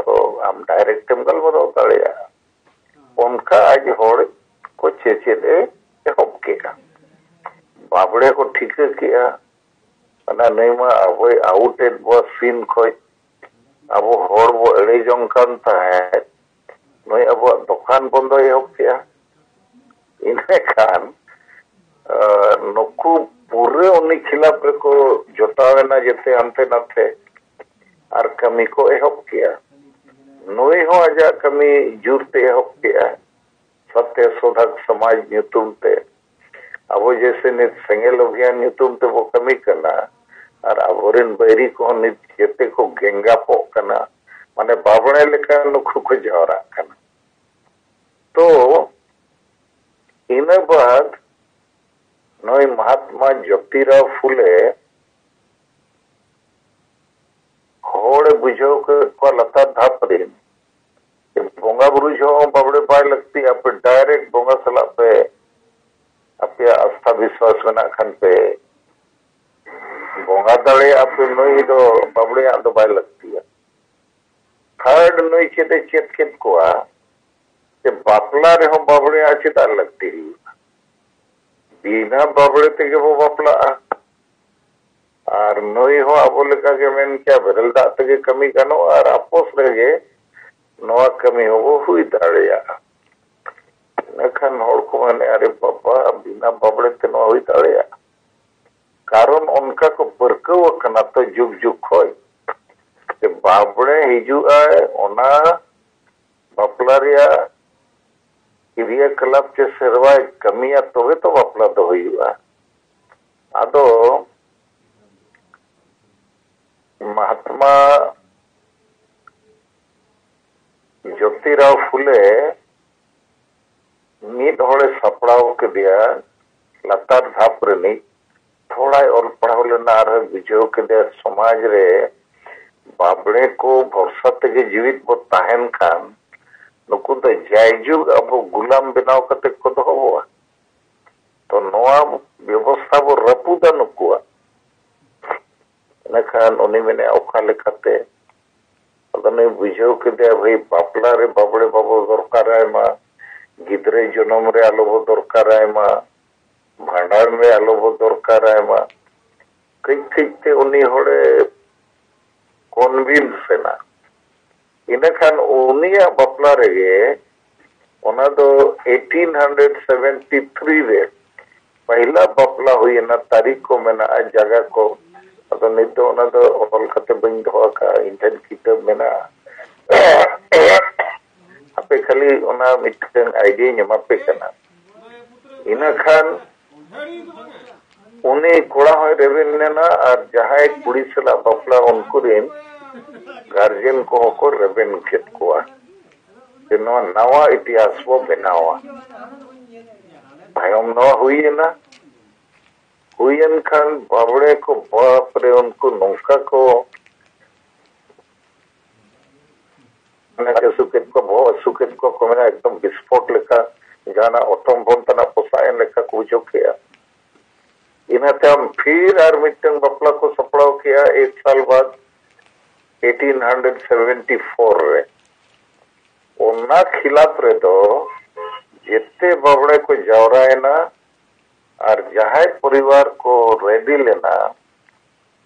ᱟᱢ direct ᱮᱢ ᱜᱟᱞᱢᱟᱨᱟᱣ ᱫᱟᱲᱮᱭᱟᱜᱼᱟ᱾ ᱚᱱᱠᱟ ᱟᱡ ᱦᱚᱲ ᱠᱚ ᱪᱮᱪᱮᱫ ᱮ ᱮᱦᱚᱵ ᱠᱮᱜᱼᱟ᱾ ᱵᱟᱵᱽᱲᱮ ᱠᱚ ᱴᱷᱤᱠᱟᱹ ᱠᱮᱜᱼᱟ, ᱚᱱᱟ ᱱᱩᱭ ᱢᱟ ᱟᱵᱚᱭ out ᱮᱫ ᱵᱚ scene ᱠᱷᱚᱡ, ᱟᱵᱚ ᱦᱚᱲ ᱵᱚ ᱮᱲᱮ ᱡᱚᱝ ᱠᱟᱱ ᱛᱟᱦᱮᱸᱫ, ᱱᱩᱭ ᱟᱵᱚᱣᱟᱜ ᱫᱚᱠᱟᱱ ᱵᱚᱱᱫᱚᱭ ᱮᱦᱚᱵ ᱠᱮᱜᱼᱟ᱾ ᱤᱱᱟᱹ ᱠᱷᱟᱱ ᱟᱨ ᱱᱩᱠᱩ ᱯᱩᱨᱟᱹ ᱩᱱᱤ ᱠᱷᱤᱞᱟᱯ ᱨᱮᱠᱚ ᱡᱚᱴᱟᱣ ᱮᱱᱟ, ᱡᱮᱛᱮ ᱦᱟᱱᱛᱮ ᱱᱟᱛᱮ, ᱟᱨ ᱠᱟᱹᱢᱤ ᱠᱚ ᱮᱦᱚᱵ ᱠᱮᱜᱼᱟ᱾ ᱱᱩᱭ ᱦᱚᱸ ᱟᱡᱟᱜ ᱠᱟᱹᱢᱤ ᱡᱳᱨᱛᱮ ᱮᱦᱚᱵ ᱠᱮᱜᱼᱟ, ᱥᱚᱛᱭᱚ ᱥᱳᱫᱷᱟᱠ ᱥᱚᱢᱟᱡᱽ ᱧᱩᱛᱩᱢ ᱛᱮ᱾ ᱟᱵᱚ ᱡᱮᱭᱥᱮ ᱱᱤᱛ ᱥᱮᱸᱜᱮᱞ ᱚᱵᱷᱤᱭᱟᱱ ᱧᱩᱛᱩᱢ ᱛᱮᱵᱚ ᱠᱟᱹᱢᱤ ᱠᱟᱱᱟ, ᱟᱨ ᱟᱵᱚᱨᱮᱱ ᱵᱟᱹᱭᱨᱤ ᱠᱚᱦᱚᱸ ᱱᱤᱛ ᱡᱮᱛᱮ ᱠᱚ ᱜᱮᱸᱜᱟᱯᱚᱜ ᱠᱟᱱᱟ, ᱢᱟᱱᱮ ᱵᱟᱵᱽᱲᱮ ᱞᱮᱠᱟ ᱱᱩᱠᱩ ᱠᱚ ᱡᱟᱣᱨᱟᱜ ᱠᱟᱱᱟ᱾ ᱛᱚ ᱤᱱᱟᱹ ᱵᱟᱫ ᱱᱩᱭ ᱢᱚᱦᱟᱛᱢᱟ ᱡᱳᱛᱤᱨᱟᱣ ᱯᱷᱩᱞᱮ ᱦᱚᱲᱮ ᱵᱩᱡᱷᱟᱹᱣ ᱠᱮᱫ ᱵᱤᱥᱣᱟᱥ ᱢᱮᱱᱟᱜ ᱠᱷᱟᱱ ᱯᱮ ᱵᱚᱸᱜᱟ ᱫᱟᱲᱮᱭᱟᱜᱼᱟ ᱯᱮ, ᱱᱩᱭ ᱫᱚ ᱵᱟᱵᱲᱮᱭᱟᱜ ᱫᱚ ᱵᱟᱭ ᱞᱟᱹᱠᱛᱤᱭᱟ᱾ ᱛᱷᱟᱨᱰ ᱱᱩᱭ ᱪᱮᱫ ᱮ ᱪᱮᱫ ᱠᱮᱫ ᱠᱚᱣᱟ ᱡᱮ ᱵᱟᱯᱞᱟ ᱨᱮᱦᱚᱸ ᱵᱟᱵᱲᱮᱭᱟᱜ ᱪᱮᱫᱟᱜ ᱞᱟᱹᱠᱛᱤ ᱦᱩᱭᱩᱜᱼᱟ? ᱵᱤᱱᱟᱹ ᱵᱟᱵᱲᱮ ᱛᱮᱜᱮ ᱵᱚ ᱵᱟᱯᱞᱟᱜᱼᱟ᱾ ᱟᱨ ᱱᱩᱭ ᱦᱚᱸ ᱟᱵᱚ ᱞᱮᱠᱟᱜᱮ ᱢᱮᱱ ᱠᱮᱭᱟ, ᱵᱮᱨᱮᱞ ᱫᱟᱜ ᱛᱮᱜᱮ ᱠᱟᱹᱢᱤ ᱜᱟᱱᱚᱜᱼᱟ ᱟᱨ ᱟᱯᱚᱥ ᱨᱮᱜᱮ ᱱᱚᱣᱟ ᱠᱟᱹᱢᱤ ᱦᱚᱸᱵᱚ ᱦᱩᱭ ᱫᱟᱲᱮᱭᱟᱜᱼᱟ᱾ ᱤᱱᱟᱹᱠᱷᱟᱱ ᱦᱚᱲ ᱠᱚ ᱢᱮᱱᱮᱫᱼᱟ, "ᱟᱨᱮ ᱵᱟᱵᱟ, ᱵᱤᱱᱟ ᱵᱟᱵᱲᱮ ᱛᱮ ᱱᱚᱣᱟ ᱦᱩᱭ ᱫᱟᱲᱮᱭᱟᱜᱼᱟ?" ᱠᱟᱨᱚᱱ ᱚᱱᱠᱟ ᱠᱚ ᱯᱟᱹᱨᱠᱟᱹᱣ ᱟᱠᱟᱱᱟ ᱛᱚ ᱡᱩᱜᱽ ᱡᱩᱜᱽ ᱠᱷᱚᱡ, ᱡᱮ ᱵᱟᱵᱲᱮ ᱦᱤᱡᱩᱜᱼᱟᱭ, ᱚᱱᱟ ᱵᱟᱯᱞᱟ ᱨᱮᱭᱟᱜ ᱠᱨᱤᱭᱟᱠᱟᱞᱟᱯ ᱪᱮ ᱥᱮᱨᱣᱟᱭ ᱠᱟᱹᱢᱤᱭᱟ, ᱛᱚᱵᱮ ᱛᱚ ᱵᱟᱯᱞᱟ ᱫᱚ ᱦᱩᱭᱩᱜᱼᱟ᱾ ᱟᱫᱚ ᱢᱟᱦᱟᱛᱢᱟ ᱡᱳᱛᱤᱨᱟᱣ ᱯᱷᱩᱞᱮ ᱢᱤᱫ ᱦᱚᱲᱮ ᱥᱟᱯᱲᱟᱣ ᱠᱮᱫᱮᱭᱟ ᱞᱟᱛᱟᱨ ᱫᱷᱟᱯ ᱨᱤᱱᱤᱡ, ᱛᱷᱚᱲᱟᱭ ᱚᱞ ᱯᱟᱲᱦᱟᱣ ᱞᱮᱱᱟ, ᱟᱨᱦᱚᱸ ᱵᱩᱡᱷᱟᱹᱣ ᱠᱮᱫᱮᱭᱟ ᱥᱚᱢᱟᱡᱽ ᱨᱮ ᱵᱟᱵᱲᱮ ᱠᱚ ᱵᱷᱚᱨᱥᱟ ᱛᱮᱜᱮ ᱡᱤᱣᱤᱫ ᱵᱚ ᱛᱟᱦᱮᱱ ᱠᱷᱟᱱ ᱱᱩᱠᱩ ᱫᱚ ᱡᱟᱭᱡᱩᱜᱽ ᱟᱵᱚ ᱜᱩᱞᱟᱢ ᱵᱮᱱᱟᱣ ᱠᱟᱛᱮ ᱠᱚ ᱫᱚᱦᱚ ᱵᱚᱣᱟ᱾ ᱛᱚ ᱱᱚᱣᱟ ᱵᱮᱵᱚᱥᱛᱷᱟ ᱵᱚ ᱨᱟᱹᱯᱩᱫᱟ ᱱᱩᱠᱩᱣᱟᱜ᱾ ᱤᱱᱟᱹᱠᱷᱟᱱ ᱩᱱᱤ ᱢᱮᱱᱮᱫᱼᱟ, "ᱚᱠᱟ ᱞᱮᱠᱟᱛᱮ?" ᱟᱫᱚ ᱱᱩᱭ ᱵᱩᱡᱷᱟᱹᱣ ᱠᱮᱫᱮᱭᱟ, ᱵᱷᱟᱹᱭ, ᱵᱟᱯᱞᱟ ᱨᱮ ᱵᱟᱵᱲᱮ ᱵᱟᱵᱚ ᱫᱚᱨᱠᱟᱨᱟᱭ ᱢᱟ, ᱜᱤᱫᱽᱨᱟᱹ ᱡᱚᱱᱚᱢ ᱨᱮ ᱟᱞᱚ ᱵᱚ ᱫᱚᱨᱠᱟᱨᱟᱭ ᱢᱟ, ᱵᱷᱟᱸᱰᱟᱱ ᱨᱮ ᱟᱞᱚ ᱵᱚ ᱫᱚᱨᱠᱟᱨᱟᱭ ᱢᱟ᱾ ᱠᱟᱹᱡ ᱠᱟᱹᱡ ᱛᱮ ᱩᱱᱤ ᱦᱚᱲᱮ ᱠᱚᱱᱵᱷᱤᱱᱥ ᱮᱱᱟ᱾ ᱤᱱᱟᱹᱠᱷᱟᱱ ᱩᱱᱤᱭᱟᱜ ᱵᱟᱯᱞᱟ ᱨᱮᱜᱮ, ᱚᱱᱟ ᱫᱚ eighteen hundred seventy three ᱨᱮ ᱯᱟᱹᱦᱤᱞᱟ ᱵᱟᱯᱞᱟ ᱦᱩᱭᱮᱱᱟ, ᱛᱟᱹᱨᱤᱠᱷ ᱠᱚ ᱢᱮᱱᱟᱜᱼᱟ, ᱡᱟᱭᱜᱟ ᱠᱚ᱾ ᱟᱫᱚ ᱱᱤᱛ ᱫᱚ ᱚᱱᱟ ᱫᱚ ᱚᱞ ᱠᱟᱛᱮ ᱵᱟᱹᱧ ᱫᱚᱦᱚ ᱟᱠᱟᱫᱼᱟ, ᱤᱧ ᱴᱷᱮᱱ ᱠᱤᱛᱟᱹᱵ ᱢᱮᱱᱟᱜᱼᱟ᱾ ᱟᱯᱮ ᱠᱷᱟᱹᱞᱤ ᱚᱱᱟ ᱢᱤᱫᱴᱟᱝ ᱟᱭᱰᱤᱭᱟᱧ ᱮᱢᱟ ᱯᱮ ᱠᱟᱱᱟ᱾ ᱤᱱᱟᱹ ᱠᱷᱟᱱ ᱩᱱᱤ ᱠᱚᱲᱟ ᱦᱚᱸᱭ ᱨᱮᱵᱮᱱ ᱞᱮᱱᱟ ᱟᱨ ᱡᱟᱦᱟᱸᱭ ᱠᱩᱲᱤ ᱥᱟᱞᱟᱜ ᱵᱟᱯᱞᱟ, ᱩᱱᱠᱩ ᱨᱮᱱ ᱜᱟᱨᱡᱮᱱ ᱠᱚᱦᱚᱸ ᱠᱚ ᱨᱮᱵᱮᱱ ᱠᱮᱫ ᱠᱚᱣᱟ ᱡᱮ ᱱᱚᱣᱟ ᱱᱟᱣᱟ ᱤᱛᱤᱦᱟᱥ ᱵᱚ ᱵᱮᱱᱟᱣᱟ᱾ ᱛᱟᱭᱚᱢ ᱱᱚᱣᱟ ᱦᱩᱭᱮᱱᱟ᱾ ᱦᱩᱭᱮᱱ ᱠᱷᱟᱱ ᱵᱟᱵᱲᱮ ᱠᱚ, ᱵᱟᱯ ᱨᱮ, ᱩᱱᱠᱩ ᱱᱚᱝᱠᱟ ᱠᱚ ᱢᱟᱱᱮ ᱦᱟᱹᱥᱩ ᱠᱮᱫ ᱠᱚ, ᱵᱚᱦᱚᱜ ᱦᱟᱹᱥᱩ ᱠᱮᱫ ᱠᱚ, ᱠᱚ ᱢᱮᱱᱟ ᱮᱠᱫᱚᱢ ᱵᱤᱥᱯᱷᱚᱴ ᱞᱮᱠᱟ, ᱡᱟᱦᱟᱱᱟᱜ ᱚᱴᱚᱢ ᱵᱚᱱ ᱛᱟᱱᱟᱜ ᱯᱚᱥᱟᱜ ᱮᱱ ᱞᱮᱠᱟ ᱠᱚ ᱵᱩᱡᱷᱟᱹᱣ ᱠᱮᱜᱼᱟ᱾ ᱤᱱᱟᱹ ᱛᱟᱭᱚᱢ ᱯᱷᱤᱨ ᱟᱨ ᱢᱤᱫᱴᱟᱝ ᱵᱟᱯᱞᱟ ᱠᱚ ᱥᱟᱯᱲᱟᱣ ᱠᱮᱜᱼᱟ ᱮᱭᱤᱴ ᱥᱟᱞ ᱵᱟᱫ, ᱮᱭᱤᱴᱤᱱ ᱦᱟᱱᱰᱨᱮᱰ ᱥᱮᱵᱷᱮᱱᱴᱤ ᱯᱷᱳᱨ ᱨᱮ᱾ ᱚᱱᱟ ᱠᱷᱤᱞᱟᱯ ᱨᱮᱫᱚ ᱡᱮᱛᱮ ᱵᱟᱵᱲᱮ ᱠᱚ ᱡᱟᱣᱨᱟᱭᱮᱱᱟ ᱟᱨ ᱡᱟᱦᱟᱸᱭ ᱯᱚᱨᱤᱵᱟᱨ ᱠᱚ ᱨᱮᱰᱤ ᱞᱮᱱᱟ,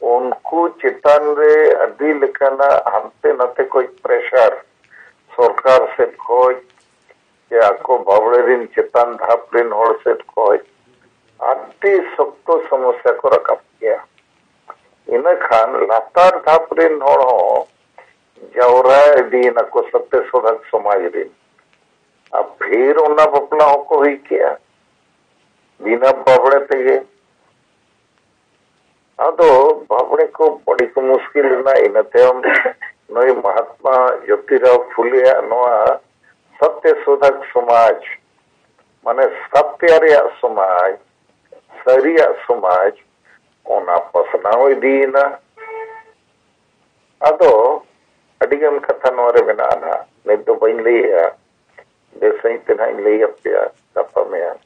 ᱩᱱᱠᱩ ᱪᱮᱛᱟᱱ ᱨᱮ ᱟᱹᱰᱤ ᱞᱮᱠᱟᱱᱟᱜ ᱦᱟᱱᱛᱮ ᱱᱟᱛᱮ ᱠᱷᱚᱡ ᱯᱨᱮᱥᱟᱨ, ᱥᱚᱨᱠᱟᱨ ᱥᱮᱫ ᱠᱷᱚᱡ ᱥᱮ ᱟᱠᱚ ᱵᱟᱵᱲᱮ ᱨᱤᱱ ᱪᱮᱛᱟᱱ ᱫᱷᱟᱯ ᱨᱤᱱ ᱦᱚᱲ ᱥᱮᱫ ᱠᱷᱚᱡ ᱟᱹᱰᱤ ᱥᱚᱠᱛᱚ ᱥᱚᱢᱚᱥᱥᱟ ᱠᱚ ᱨᱟᱠᱟᱵ ᱠᱮᱭᱟ᱾ ᱤᱱᱟᱹ ᱠᱷᱟᱱ ᱞᱟᱛᱟᱨ ᱫᱷᱟᱯ ᱨᱤᱱ ᱦᱚᱲ ᱦᱚᱸ ᱡᱟᱣᱨᱟ ᱤᱫᱤᱭᱮᱱᱟ ᱠᱚ ᱥᱚᱛᱭᱚ ᱥᱳᱫᱷᱟᱜᱽ ᱥᱚᱢᱟᱡᱽ ᱨᱤᱱ᱾ ᱟᱨ ᱯᱷᱤᱨ ᱚᱱᱟ ᱵᱟᱯᱞᱟ ᱦᱚᱸᱠᱚ ᱦᱩᱭ ᱠᱮᱜᱼᱟ ᱵᱤᱱᱟ ᱵᱟᱵᱲᱮ ᱛᱮᱜᱮ᱾ ᱟᱫᱚ ᱵᱟᱵᱲᱮ ᱠᱚ ᱟᱹᱰᱤ ᱠᱚ ᱢᱩᱥᱠᱤᱞ ᱮᱱᱟ᱾ ᱤᱱᱟᱹ ᱛᱟᱭᱚᱢ ᱱᱩᱭ ᱢᱚᱦᱟᱛᱢᱟ ᱡᱳᱛᱤᱨᱟᱣ ᱯᱷᱩᱞᱮᱭᱟᱜ ᱱᱚᱣᱟ ᱥᱚᱛᱭᱚ ᱥᱳᱫᱷᱟᱜᱽ ᱥᱚᱢᱟᱡᱽ, ᱢᱟᱱᱮ ᱥᱟᱛᱭᱟ ᱨᱮᱭᱟᱜ ᱥᱚᱢᱟᱡᱽ, ᱥᱟᱹᱨᱤᱭᱟᱜ ᱥᱚᱢᱟᱡᱽ, ᱚᱱᱟ ᱯᱟᱥᱱᱟᱣ ᱤᱫᱤᱭᱮᱱᱟ᱾ ᱟᱫᱚ ᱟᱹᱰᱤᱜᱟᱱ ᱠᱟᱛᱷᱟ ᱱᱚᱣᱟ ᱨᱮ ᱢᱮᱱᱟᱜᱼᱟ ᱱᱟᱦᱟᱜ, ᱱᱤᱛ ᱫᱚ ᱵᱟᱹᱧ ᱞᱟᱹᱭᱮᱜᱼᱟ, ᱵᱮᱥ ᱥᱟᱺᱦᱤᱡ ᱛᱮ ᱱᱟᱦᱟᱜ ᱤᱧ ᱞᱟᱹᱭ ᱟᱯᱮᱭᱟ ᱜᱟᱯᱟ ᱢᱮᱭᱟᱝ᱾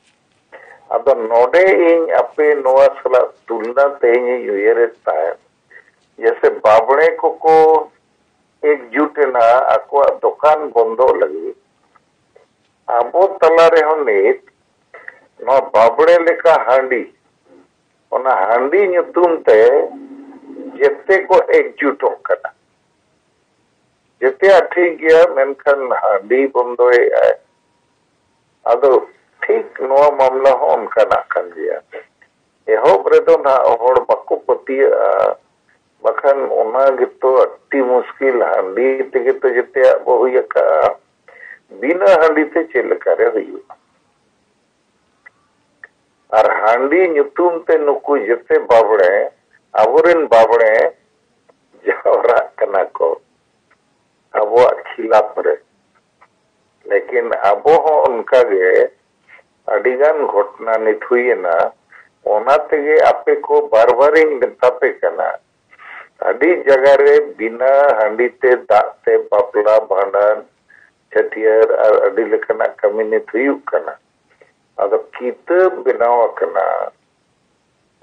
ᱟᱫᱚ ᱱᱚᱰᱮ ᱤᱧ ᱟᱯᱮ ᱱᱚᱣᱟ ᱥᱟᱞᱟᱜ ᱛᱩᱞᱱᱟ ᱛᱮᱦᱮᱧ ᱤᱧ ᱩᱭᱦᱟᱹᱨᱮᱫ ᱛᱟᱦᱮᱸᱫ, ᱡᱮᱭᱥᱮ ᱵᱟᱵᱲᱮ ᱠᱚᱠᱚ ᱮᱠᱡᱩᱴ ᱮᱱᱟ ᱟᱠᱚᱣᱟᱜ ᱫᱚᱠᱟᱱ ᱵᱚᱱᱫᱚᱜ ᱞᱟᱹᱜᱤᱫ, ᱟᱵᱚ ᱛᱟᱞᱟ ᱨᱮᱦᱚᱸ ᱱᱤᱛ ᱱᱚᱣᱟ ᱵᱟᱵᱲᱮ ᱞᱮᱠᱟ ᱦᱟᱺᱰᱤ, ᱚᱱᱟ ᱦᱟᱺᱰᱤ ᱧᱩᱛᱩᱢ ᱛᱮ ᱡᱮᱛᱮ ᱠᱚ ᱮᱠᱡᱩᱴᱚᱜ ᱠᱟᱱᱟ᱾ ᱡᱮᱛᱮᱭᱟᱜ ᱴᱷᱤᱠ ᱜᱮᱭᱟ, ᱢᱮᱱᱠᱷᱟᱱ ᱦᱟᱺᱰᱤ ᱵᱚᱱᱫᱚᱭᱮᱫᱼᱟᱭ᱾ ᱟᱫᱚ ᱴᱷᱤᱠ ᱱᱚᱣᱟ ᱢᱟᱢᱞᱟ ᱦᱚᱸ ᱚᱱᱠᱟᱱᱟᱜ ᱠᱟᱱ ᱜᱮᱭᱟ᱾ ᱮᱦᱚᱵ ᱨᱮᱫᱚ ᱱᱟᱦᱟᱜ ᱦᱚᱲ ᱵᱟᱠᱚ ᱯᱟᱹᱛᱭᱟᱹᱜᱼᱟ, ᱵᱟᱠᱷᱟᱱ ᱚᱱᱟ ᱜᱮᱛᱚ ᱟᱹᱰᱤ ᱢᱩᱥᱠᱤᱞ, ᱦᱟᱺᱰᱤ ᱛᱮᱜᱮ ᱛᱚ ᱡᱮᱛᱮᱭᱟᱜ ᱵᱚ ᱦᱩᱭ ᱟᱠᱟᱜᱼᱟ, ᱵᱤᱱᱟᱹ ᱦᱟᱺᱰᱤ ᱛᱮ ᱪᱮᱫ ᱞᱮᱠᱟᱨᱮ ᱦᱩᱭᱩᱜᱼᱟ? ᱟᱨ ᱦᱟᱺᱰᱤ ᱧᱩᱛᱩᱢ ᱛᱮ ᱱᱩᱠᱩ ᱡᱮᱛᱮ ᱵᱟᱵᱲᱮ, ᱟᱵᱚᱨᱮᱱ ᱵᱟᱵᱲᱮ ᱡᱟᱣᱨᱟᱜ ᱠᱟᱱᱟ ᱠᱚ ᱟᱵᱚᱣᱟᱜ ᱠᱷᱤᱞᱟᱯ ᱨᱮ᱾ ᱞᱮᱠᱤᱱ ᱟᱵᱚ ᱦᱚᱸ ᱚᱱᱠᱟ ᱜᱮ ᱟᱹᱰᱤ ᱜᱟᱱ ᱜᱷᱚᱴᱱᱟ ᱱᱤᱛ ᱦᱩᱭᱮᱱᱟ᱾ ᱚᱱᱟ ᱛᱮᱜᱮ ᱟᱯᱮ ᱠᱚ ᱵᱟᱨ ᱵᱟᱨᱤᱧ ᱢᱮᱛᱟ ᱯᱮ ᱠᱟᱱᱟ, ᱟᱹᱰᱤ ᱡᱟᱭᱜᱟ ᱨᱮ ᱵᱤᱱᱟᱹ ᱦᱟᱺᱰᱤ ᱛᱮ, ᱫᱟᱜ ᱛᱮ ᱵᱟᱯᱞᱟ, ᱵᱷᱟᱸᱰᱟᱱ, ᱪᱷᱟᱹᱴᱭᱟᱹᱨ ᱟᱨ ᱟᱹᱰᱤ ᱞᱮᱠᱟᱱᱟᱜ ᱠᱟᱹᱢᱤ ᱱᱤᱛ ᱦᱩᱭᱩᱜ ᱠᱟᱱᱟ᱾ ᱟᱫᱚ ᱠᱤᱛᱟᱹᱵ ᱵᱮᱱᱟᱣ ᱟᱠᱟᱱᱟ,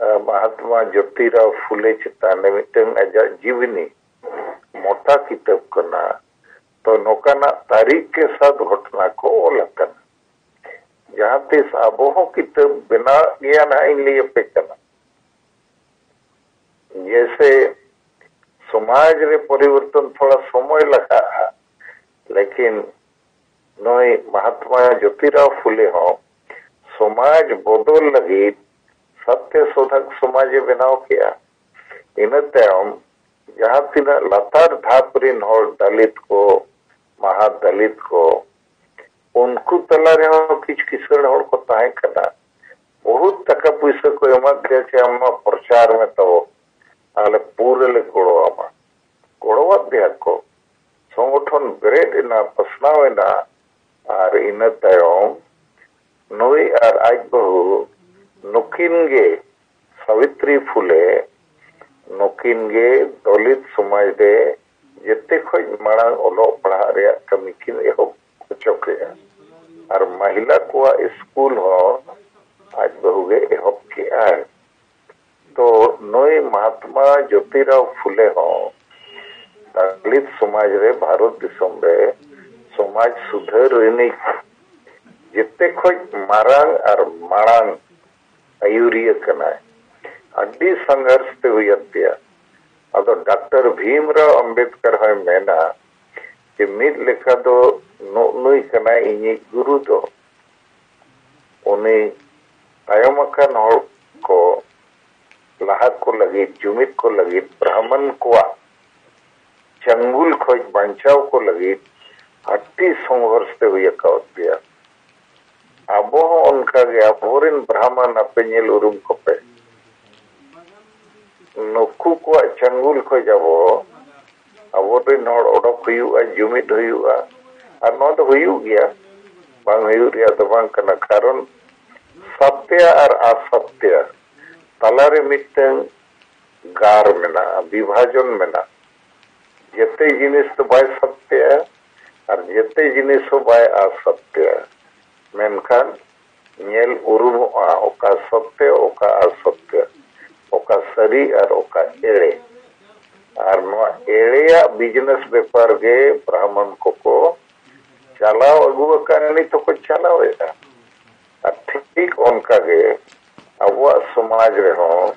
ᱢᱟᱦᱟᱛᱢᱟ ᱡᱳᱛᱤᱨᱟᱣ ᱯᱷᱩᱞᱮ ᱪᱮᱛᱟᱱ ᱨᱮ ᱢᱤᱫᱴᱟᱝ ᱟᱡᱟᱜ ᱡᱤᱵᱽᱱᱤ ᱢᱚᱴᱟ ᱠᱤᱛᱟᱹᱵ ᱠᱟᱱᱟ᱾ ᱛᱚ ᱱᱚᱝᱠᱟᱱᱟᱜ ᱛᱟᱹᱨᱤᱠᱷ ᱠᱮ ᱥᱟᱛᱷ ᱜᱷᱚᱴᱚᱱᱟ ᱠᱚ ᱚᱞ ᱟᱠᱟᱱᱟ᱾ ᱡᱟᱦᱟᱸ ᱛᱤᱥ ᱟᱵᱚ ᱦᱚᱸ ᱠᱤᱛᱟᱹᱵ ᱵᱮᱱᱟᱣ ᱜᱮᱭᱟ ᱱᱟᱦᱟᱜ ᱤᱧ ᱞᱟᱹᱭ ᱟᱯᱮ ᱠᱟᱱᱟ᱾ ᱡᱮᱭᱥᱮ ᱥᱚᱢᱟᱡᱽ ᱨᱮ ᱯᱚᱨᱤᱵᱚᱨᱛᱚᱱ ᱛᱷᱚᱲᱟ ᱥᱚᱢᱚᱭ ᱞᱟᱜᱟᱜᱼᱟ, ᱞᱮᱠᱤᱱ ᱱᱩᱭ ᱢᱟᱦᱟᱛᱢᱟ ᱡᱳᱛᱤᱨᱟᱣ ᱯᱷᱩᱞᱮ ᱦᱚᱸ ᱥᱚᱢᱟᱡᱽ ᱵᱚᱫᱚᱞ ᱞᱟᱹᱜᱤᱫ ᱥᱟᱛᱭᱚ ᱥᱳᱫᱷᱟᱠ ᱥᱚᱢᱟᱡᱽ ᱮ ᱵᱮᱱᱟᱣ ᱠᱮᱜᱼᱟ᱾ ᱤᱱᱟᱹ ᱛᱟᱭᱚᱢ ᱡᱟᱦᱟᱸ ᱛᱤᱱᱟᱹᱜ ᱞᱟᱛᱟᱨ ᱫᱷᱟᱯ ᱨᱤᱱ ᱦᱚᱲ, ᱫᱟᱞᱤᱛ ᱠᱚ, ᱢᱟᱦᱟ ᱫᱟᱞᱤᱛ ᱠᱚ, ᱩᱱᱠᱩ ᱛᱟᱞᱟ ᱨᱮᱦᱚᱸ ᱠᱤᱪᱷᱩ ᱠᱤᱥᱟᱹᱬ ᱦᱚᱲ ᱠᱚ ᱛᱟᱦᱮᱸ ᱠᱟᱱᱟ᱾ ᱵᱚᱦᱩᱛ ᱴᱟᱠᱟ ᱯᱩᱭᱥᱟᱹ ᱠᱚ ᱮᱢᱟᱫ ᱫᱮᱭᱟ ᱡᱮ ᱟᱢ ᱱᱚᱣᱟ ᱯᱨᱚᱪᱟᱨ ᱢᱮ ᱛᱟᱵᱚ, ᱟᱞᱮ ᱯᱩᱨᱟᱹ ᱞᱮ ᱜᱚᱲᱚ ᱟᱢᱟ᱾ ᱜᱚᱲᱚᱣᱟᱫ ᱫᱮᱭᱟ ᱠᱚ, ᱥᱚᱝᱜᱚᱴᱷᱚᱱ ᱵᱮᱨᱮᱫ ᱮᱱᱟ, ᱯᱟᱥᱱᱟᱣ ᱮᱱᱟ, ᱟᱨ ᱤᱱᱟᱹ ᱛᱟᱭᱚᱢ ᱱᱩᱭ ᱟᱨ ᱟᱡ ᱵᱟᱹᱦᱩ ᱱᱩᱠᱤᱱ ᱜᱮ ᱥᱟᱵᱤᱛᱨᱤ ᱯᱷᱩᱞᱮ, ᱱᱩᱠᱤᱱ ᱜᱮ ᱫᱚᱞᱤᱛ ᱥᱚᱢᱟᱡᱽ ᱨᱮ ᱡᱮᱛᱮ ᱠᱷᱚᱡ ᱢᱟᱲᱟᱝ ᱚᱞᱚᱜ ᱯᱟᱲᱦᱟᱜ ᱨᱮᱭᱟᱜ ᱠᱟᱹᱢᱤ ᱠᱤᱱ ᱮᱦᱚᱵ ᱦᱚᱪᱚ ᱠᱮᱜᱼᱟ᱾ ᱟᱨ ᱢᱟᱦᱤᱞᱟ ᱠᱚᱣᱟᱜ ᱥᱠᱩᱞ ᱦᱚᱸ ᱟᱡ ᱵᱟᱹᱦᱩ ᱜᱮ ᱮᱦᱚᱵ ᱠᱮᱜᱼᱟᱭ᱾ ᱛᱚ ᱱᱩᱭ ᱢᱟᱦᱟᱛᱢᱟ ᱡᱳᱛᱤᱨᱟᱣ ᱯᱷᱩᱞᱮ ᱦᱚᱸ ᱫᱟᱞᱤᱛ ᱥᱚᱢᱟᱡᱽ ᱨᱮ, ᱵᱷᱟᱨᱚᱛ ᱫᱤᱥᱚᱢ ᱨᱮ ᱥᱚᱢᱟᱡᱽ ᱥᱩᱫᱷᱟᱹᱨ ᱨᱤᱱᱤᱡ ᱡᱮᱛᱮ ᱠᱷᱚᱡ ᱢᱟᱨᱟᱝ ᱟᱨ ᱢᱟᱲᱟᱝ ᱟᱹᱭᱩᱨᱤᱭᱟᱹ ᱠᱟᱱᱟᱭ᱾ ᱟᱹᱰᱤ ᱥᱚᱝᱜᱷᱚᱨᱥ ᱛᱮ ᱦᱩᱭᱮᱱ ᱛᱟᱭᱟ᱾ ᱟᱫᱚ ᱰᱟᱠᱛᱟᱨ ᱵᱷᱤᱢᱨᱟᱣ ᱟᱢᱵᱮᱫᱠᱟᱨ ᱦᱚᱸᱭ ᱢᱮᱱᱟ ᱡᱮ ᱢᱤᱫ ᱞᱮᱠᱟ ᱫᱚ ᱱᱩᱜ ᱱᱩᱭ ᱠᱟᱱᱟᱭ ᱤᱧᱤᱡ ᱜᱩᱨᱩ ᱫᱚ᱾ ᱩᱱᱤ ᱛᱟᱭᱚᱢ ᱟᱠᱟᱱ ᱦᱚᱲ ᱠᱚ ᱞᱟᱦᱟ ᱠᱚ ᱞᱟᱹᱜᱤᱫ, ᱡᱩᱢᱤᱫ ᱠᱚ ᱞᱟᱹᱜᱤᱫ, ᱵᱨᱟᱦᱢᱚᱱ ᱠᱚᱣᱟᱜ ᱪᱟᱝᱜᱩᱞ ᱠᱷᱚᱡ ᱵᱟᱧᱪᱟᱣ ᱠᱚ ᱞᱟᱹᱜᱤᱫ ᱟᱹᱰᱤ ᱥᱚᱝᱜᱷᱚᱨᱥ ᱛᱮ ᱦᱩᱭ ᱟᱠᱟᱣᱟᱫ ᱯᱮᱭᱟ᱾ ᱟᱵᱚ ᱦᱚᱸ ᱚᱱᱠᱟ ᱜᱮ, ᱟᱵᱚᱨᱮᱱ ᱵᱨᱟᱦᱢᱚᱱ ᱟᱯᱮ ᱧᱮᱞ ᱩᱨᱩᱢ ᱠᱚᱯᱮ᱾ ᱱᱩᱠᱩ ᱠᱚᱣᱟᱜ ᱪᱟᱝᱜᱩᱞ ᱠᱷᱚᱡ ᱟᱵᱚ, ᱟᱵᱚᱨᱮᱱ ᱦᱚᱲ ᱚᱰᱚᱠ ᱦᱩᱭᱩᱜᱼᱟ, ᱡᱩᱢᱤᱫ ᱦᱩᱭᱩᱜᱼᱟ᱾ ᱟᱨ ᱱᱚᱣᱟ ᱫᱚ ᱦᱩᱭᱩᱜ ᱜᱮᱭᱟ, ᱵᱟᱝ ᱦᱩᱭᱩᱜ ᱨᱮᱭᱟᱜ ᱫᱚ ᱵᱟᱝ ᱠᱟᱱᱟ᱾ ᱠᱟᱨᱚᱱ ᱥᱟᱛᱭᱟ ᱟᱨ ᱟᱥᱟᱛᱭᱟ ᱛᱟᱞᱟᱨᱮ ᱢᱤᱫᱴᱟᱝ ᱜᱟᱨ ᱢᱮᱱᱟᱜᱼᱟ, ᱵᱤᱵᱷᱟᱡᱚᱱ ᱢᱮᱱᱟᱜᱼᱟ᱾ ᱡᱮᱛᱮ ᱡᱤᱱᱤᱥ ᱫᱚ ᱵᱟᱭ ᱥᱟᱛᱭᱟ ᱟᱨ ᱡᱮᱛᱮ ᱡᱤᱱᱤᱥ ᱦᱚᱸ ᱵᱟᱭ ᱟᱥᱟᱛᱭᱟ, ᱢᱮᱱᱠᱷᱟᱱ ᱧᱮᱞ ᱩᱨᱩᱢᱚᱜᱼᱟ ᱚᱠᱟ ᱥᱚᱛᱭᱚ, ᱚᱠᱟ ᱟᱥᱚᱛᱭᱚ᱾ ᱥᱟᱹᱨᱤ ᱟᱨ ᱚᱠᱟ ᱮᱲᱮ᱾ ᱟᱨ ᱱᱚᱣᱟ ᱮᱲᱮᱭᱟᱜ ᱵᱤᱡᱽᱱᱮᱥ ᱵᱮᱯᱟᱨ ᱜᱮ ᱵᱨᱟᱦᱢᱚᱱ ᱠᱚᱠᱚ ᱪᱟᱞᱟᱣ ᱟᱹᱜᱩ ᱟᱠᱟᱫ, ᱱᱤᱛ ᱦᱚᱸᱠᱚ ᱪᱟᱞᱟᱣᱮᱫᱼᱟ᱾ ᱟᱨ ᱴᱷᱤᱠ ᱚᱱᱠᱟ ᱜᱮ ᱟᱵᱚᱣᱟᱜ ᱥᱚᱢᱟᱡᱽ ᱨᱮᱦᱚᱸ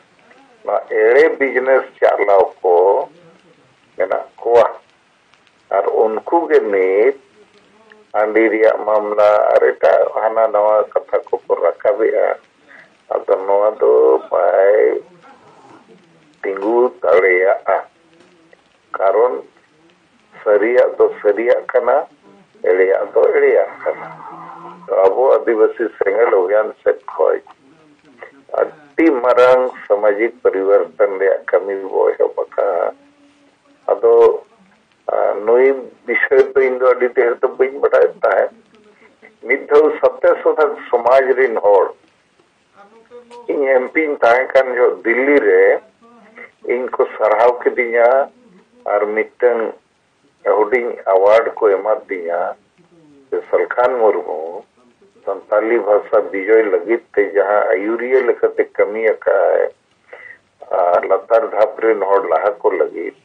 ᱱᱚᱣᱟ ᱮᱲᱮ ᱵᱤᱡᱽᱱᱮᱥ ᱪᱟᱞᱟᱣ ᱠᱚ ᱢᱮᱱᱟᱜ ᱠᱚᱣᱟ᱾ ᱟᱨ ᱩᱱᱠᱩ ᱜᱮ ᱱᱤᱛ ᱦᱟᱺᱰᱤ ᱨᱮᱭᱟᱜ ᱢᱟᱢᱞᱟ ᱟᱨ ᱮᱴᱟᱜ ᱦᱟᱱᱟ ᱱᱟᱣᱟ ᱠᱟᱛᱷᱟ ᱠᱚᱠᱚ ᱨᱟᱠᱟᱵᱮᱜᱼᱟ᱾ ᱟᱫᱚ ᱱᱚᱣᱟ ᱫᱚ ᱵᱟᱭ ᱛᱤᱸᱜᱩ ᱫᱟᱲᱮᱭᱟᱜᱼᱟ᱾ ᱠᱟᱨᱚᱱ ᱥᱟᱹᱨᱤᱭᱟᱜ ᱫᱚ ᱥᱟᱹᱨᱤᱭᱟᱜ ᱠᱟᱱᱟ, ᱮᱲᱮᱭᱟᱜ ᱫᱚ ᱮᱲᱮᱭᱟᱜ ᱠᱟᱱᱟ᱾ ᱛᱚ ᱟᱵᱚ ᱟᱹᱫᱤᱵᱟᱹᱥᱤ ᱥᱮᱸᱜᱮᱞ ᱚᱵᱷᱤᱭᱟᱱ ᱥᱮᱫ ᱠᱷᱚᱱ ᱟᱹᱰᱤ ᱢᱟᱨᱟᱝ ᱥᱟᱢᱟᱡᱤᱠ ᱯᱚᱨᱤᱵᱚᱨᱛᱚᱱ ᱨᱮᱭᱟᱜ ᱠᱟᱹᱢᱤ ᱵᱚ ᱮᱦᱚᱵ ᱟᱠᱟᱫᱼᱟ᱾ ᱟᱫᱚ ᱟᱨ ᱱᱩᱭ ᱵᱤᱥᱚᱭ ᱫᱚ ᱤᱧ ᱫᱚ ᱟᱹᱰᱤ ᱰᱷᱮᱨ ᱫᱚ ᱵᱟᱹᱧ ᱵᱟᱰᱟᱭᱮᱫ ᱛᱟᱦᱮᱸᱫ᱾ ᱢᱤᱫ ᱫᱷᱟᱣ ᱥᱚᱛᱭᱚ ᱥᱳᱫᱷᱟᱠ ᱥᱚᱢᱟᱡᱽ ᱨᱤᱱ ᱦᱚᱲ, ᱤᱧ ᱮᱢ ᱯᱤᱧ ᱛᱟᱦᱮᱸ ᱠᱟᱱ ᱡᱚᱦᱚᱜ ᱫᱤᱞᱞᱤ ᱨᱮ ᱤᱧ ᱠᱚ ᱥᱟᱨᱦᱟᱣ ᱠᱤᱫᱤᱧᱟ ᱟᱨ ᱢᱤᱫᱴᱟᱝ ᱦᱩᱰᱤᱧ ᱟᱣᱟᱨᱰ ᱠᱚ ᱮᱢᱟᱫᱤᱧᱟ᱾ ᱥᱟᱞᱠᱷᱟᱱ ᱢᱩᱨᱢᱩ ᱥᱟᱱᱛᱟᱞᱤ ᱵᱷᱟᱥᱟ ᱵᱤᱡᱚᱭ ᱞᱟᱹᱜᱤᱫ ᱛᱮ ᱡᱟᱦᱟᱸ ᱟᱹᱭᱩᱨᱤᱭᱟᱹ ᱞᱮᱠᱟᱛᱮ ᱠᱟᱹᱢᱤ ᱟᱠᱟᱫᱼᱟᱭ, ᱟᱨ ᱞᱟᱛᱟᱨ ᱫᱷᱟᱯ ᱨᱮᱱ ᱦᱚᱲ ᱞᱟᱦᱟ ᱠᱚ ᱞᱟᱹᱜᱤᱫ,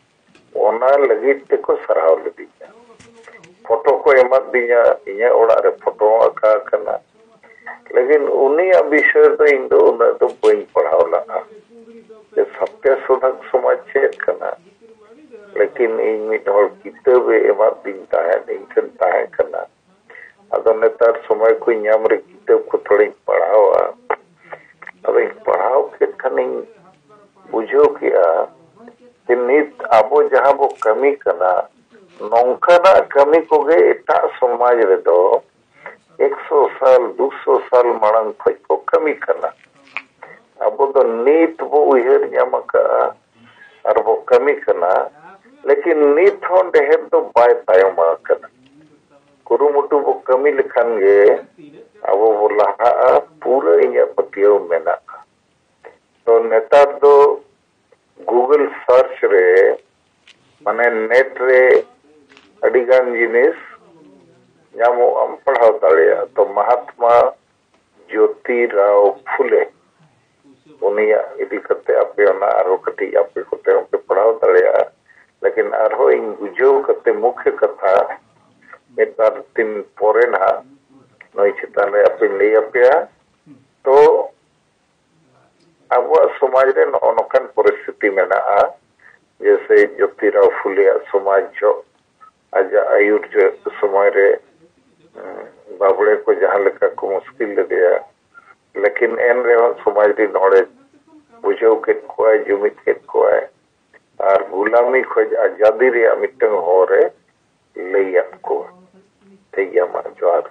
ᱚᱱᱟ ᱞᱟᱹᱜᱤᱫ ᱛᱮᱠᱚ ᱥᱟᱨᱦᱟᱣ ᱞᱤᱫᱤᱧᱟ᱾ ᱯᱷᱳᱴᱳ ᱠᱚ ᱮᱢᱟᱫᱤᱧᱟ, ᱤᱧᱟᱹᱜ ᱚᱲᱟᱜ ᱨᱮ ᱯᱷᱳᱴᱳ ᱦᱚᱸ ᱟᱸᱠᱟ ᱟᱠᱟᱱᱟ᱾ ᱞᱮᱠᱤᱱ ᱩᱱᱤᱭᱟᱜ ᱵᱤᱥᱚᱭ ᱫᱚ ᱤᱧ ᱫᱚ ᱩᱱᱟᱹᱜ ᱫᱚ ᱵᱟᱹᱧ ᱯᱟᱲᱦᱟᱣ ᱞᱟᱜᱼᱟ᱾ ᱡᱮ ᱥᱟᱛᱭᱚ ᱥᱳᱫᱷᱟᱠ ᱥᱚᱢᱟᱡᱽ ᱪᱮᱫ ᱠᱟᱱᱟ? ᱞᱮᱠᱤᱱ ᱤᱧ ᱢᱤᱫ ᱦᱚᱲ ᱠᱤᱛᱟᱹᱵ ᱮ ᱮᱢᱟᱫᱤᱧ ᱛᱟᱦᱮᱸᱫ, ᱤᱧ ᱴᱷᱮᱱ ᱛᱟᱦᱮᱸ ᱠᱟᱱᱟ᱾ ᱟᱫᱚ ᱱᱮᱛᱟᱨ ᱥᱚᱢᱚᱭ ᱠᱚᱧ ᱧᱟᱢ ᱨᱮ ᱠᱤᱛᱟᱹᱵ ᱠᱚ ᱛᱷᱚᱲᱟᱧ ᱯᱟᱲᱦᱟᱣᱟ᱾ ᱟᱫᱚᱧ ᱯᱟᱲᱦᱟᱣ ᱠᱮᱫ ᱠᱷᱟᱱᱤᱧ ᱵᱩᱡᱷᱟᱹᱣ ᱠᱮᱜᱼᱟ ᱡᱮ ᱱᱤᱛ ᱟᱵᱚ ᱡᱟᱦᱟᱸ ᱵᱚ ᱠᱟᱹᱢᱤ ᱠᱟᱱᱟ, ᱱᱚᱝᱠᱟᱱᱟᱜ ᱠᱟᱹᱢᱤ ᱠᱚᱜᱮ ᱮᱴᱟᱜ ᱥᱚᱢᱟᱡᱽ ᱨᱮᱫᱚ ᱮᱠᱥᱚ ᱥᱟᱞ, ᱫᱩᱥᱚ ᱥᱟᱞ ᱢᱟᱲᱟᱝ ᱠᱷᱚᱱ ᱠᱚ ᱠᱟᱹᱢᱤ ᱠᱟᱱᱟ᱾ ᱟᱵᱚ ᱫᱚ ᱱᱤᱛ ᱵᱚ ᱩᱭᱦᱟᱹᱨ ᱧᱟᱢ ᱟᱠᱟᱫᱼᱟ ᱟᱨ ᱵᱚ ᱠᱟᱹᱢᱤ ᱠᱟᱱᱟ, ᱞᱮᱠᱤᱱ ᱱᱤᱛ ᱦᱚᱸ ᱰᱷᱮᱨ ᱫᱚ ᱵᱟᱭ ᱛᱟᱭᱚᱢ ᱟᱠᱟᱱᱟ᱾ ᱠᱩᱨᱩᱢᱩᱴᱩ ᱵᱚ ᱠᱟᱹᱢᱤ ᱞᱮᱠᱷᱟᱱ ᱜᱮ ᱟᱵᱚ ᱵᱚ ᱞᱟᱦᱟᱜᱼᱟ, ᱯᱩᱨᱟᱹ ᱤᱧᱟᱹᱜ ᱯᱟᱹᱛᱭᱟᱹᱣ ᱢᱮᱱᱟᱜᱼᱟ᱾ ᱛᱚ ᱱᱮᱛᱟᱨ ᱫᱚ Google search ᱨᱮ, ᱢᱟᱱᱮ ᱱᱮᱴ ᱨᱮ ᱟᱹᱰᱤ ᱜᱟᱱ ᱡᱤᱱᱤᱥ ᱧᱟᱢᱚᱜᱼᱟᱢ, ᱯᱟᱲᱦᱟᱣ ᱫᱟᱲᱮᱭᱟᱜᱼᱟ᱾ ᱛᱚ ᱢᱟᱦᱟᱛᱢᱟ ᱡᱳᱛᱤᱨᱟᱣ ᱯᱷᱩᱞᱮ, ᱩᱱᱤᱭᱟᱜ ᱤᱫᱤ ᱠᱟᱛᱮ ᱟᱯᱮ ᱚᱱᱟ ᱟᱨᱦᱚᱸ ᱠᱟᱹᱴᱤᱡ ᱟᱯᱮ ᱠᱚᱛᱮ ᱦᱚᱸᱯᱮ ᱯᱟᱲᱦᱟᱣ ᱫᱟᱲᱮᱭᱟᱜᱼᱟ᱾ ᱞᱮᱠᱤᱱ ᱟᱨᱦᱚᱸ ᱤᱧ ᱵᱩᱡᱷᱟᱹᱣ ᱠᱟᱛᱮ ᱢᱩᱠᱷᱭᱟᱹ ᱠᱟᱛᱷᱟ ᱢᱤᱫ ᱵᱟᱨ ᱫᱤᱱ ᱯᱚᱨᱮ ᱱᱟᱦᱟᱜ ᱱᱩᱭ ᱪᱮᱛᱟᱱ ᱨᱮ ᱟᱯᱮᱧ ᱞᱟᱹᱭ ᱟᱯᱮᱭᱟ᱾ ᱛᱚ ᱟᱵᱚᱣᱟᱜ ᱥᱚᱢᱟᱡᱽ ᱨᱮ ᱱᱚᱜᱼᱚ ᱱᱚᱝᱠᱟᱱ ᱯᱚᱨᱤᱥᱛᱷᱤᱛᱤ ᱢᱮᱱᱟᱜᱼᱟ, ᱡᱮᱭᱥᱮ ᱡᱳᱛᱤᱨᱟᱣ ᱯᱷᱩᱞᱮᱭᱟᱜ ᱥᱚᱢᱟᱡᱽ ᱡᱚᱦᱚᱜ ᱟᱡᱟᱜ ᱟᱹᱭᱩᱨ ᱡᱚᱦᱚᱜ ᱥᱚᱢᱚᱭ ᱨᱮ ᱩᱸ, ᱵᱟᱵᱽᱲᱮ ᱠᱚ ᱡᱟᱦᱟᱸ ᱞᱮᱠᱟ ᱠᱚ ᱢᱩᱥᱠᱤᱞ ᱞᱮᱫᱮᱭᱟ, ᱞᱮᱠᱤᱱ ᱮᱱ ᱨᱮᱦᱚᱸ ᱥᱚᱢᱟᱡᱽ ᱨᱤᱱ ᱦᱚᱲᱮ ᱵᱩᱡᱷᱟᱹᱣ ᱠᱮᱫ ᱠᱚᱣᱟᱭ, ᱡᱩᱢᱤᱫ ᱠᱮᱫ ᱠᱚᱣᱟᱭ ᱟᱨ ᱜᱩᱞᱟᱢᱤ ᱠᱷᱚᱱ ᱟᱡᱟᱫᱤ ᱨᱮᱭᱟᱜ ᱢᱤᱫᱴᱟᱝ ᱦᱚᱨ ᱮ ᱞᱟᱹᱭᱟᱫ ᱠᱚᱣᱟ᱾ ᱴᱷᱤᱠ ᱜᱮᱭᱟ, ᱢᱟ ᱡᱚᱦᱟᱨ᱾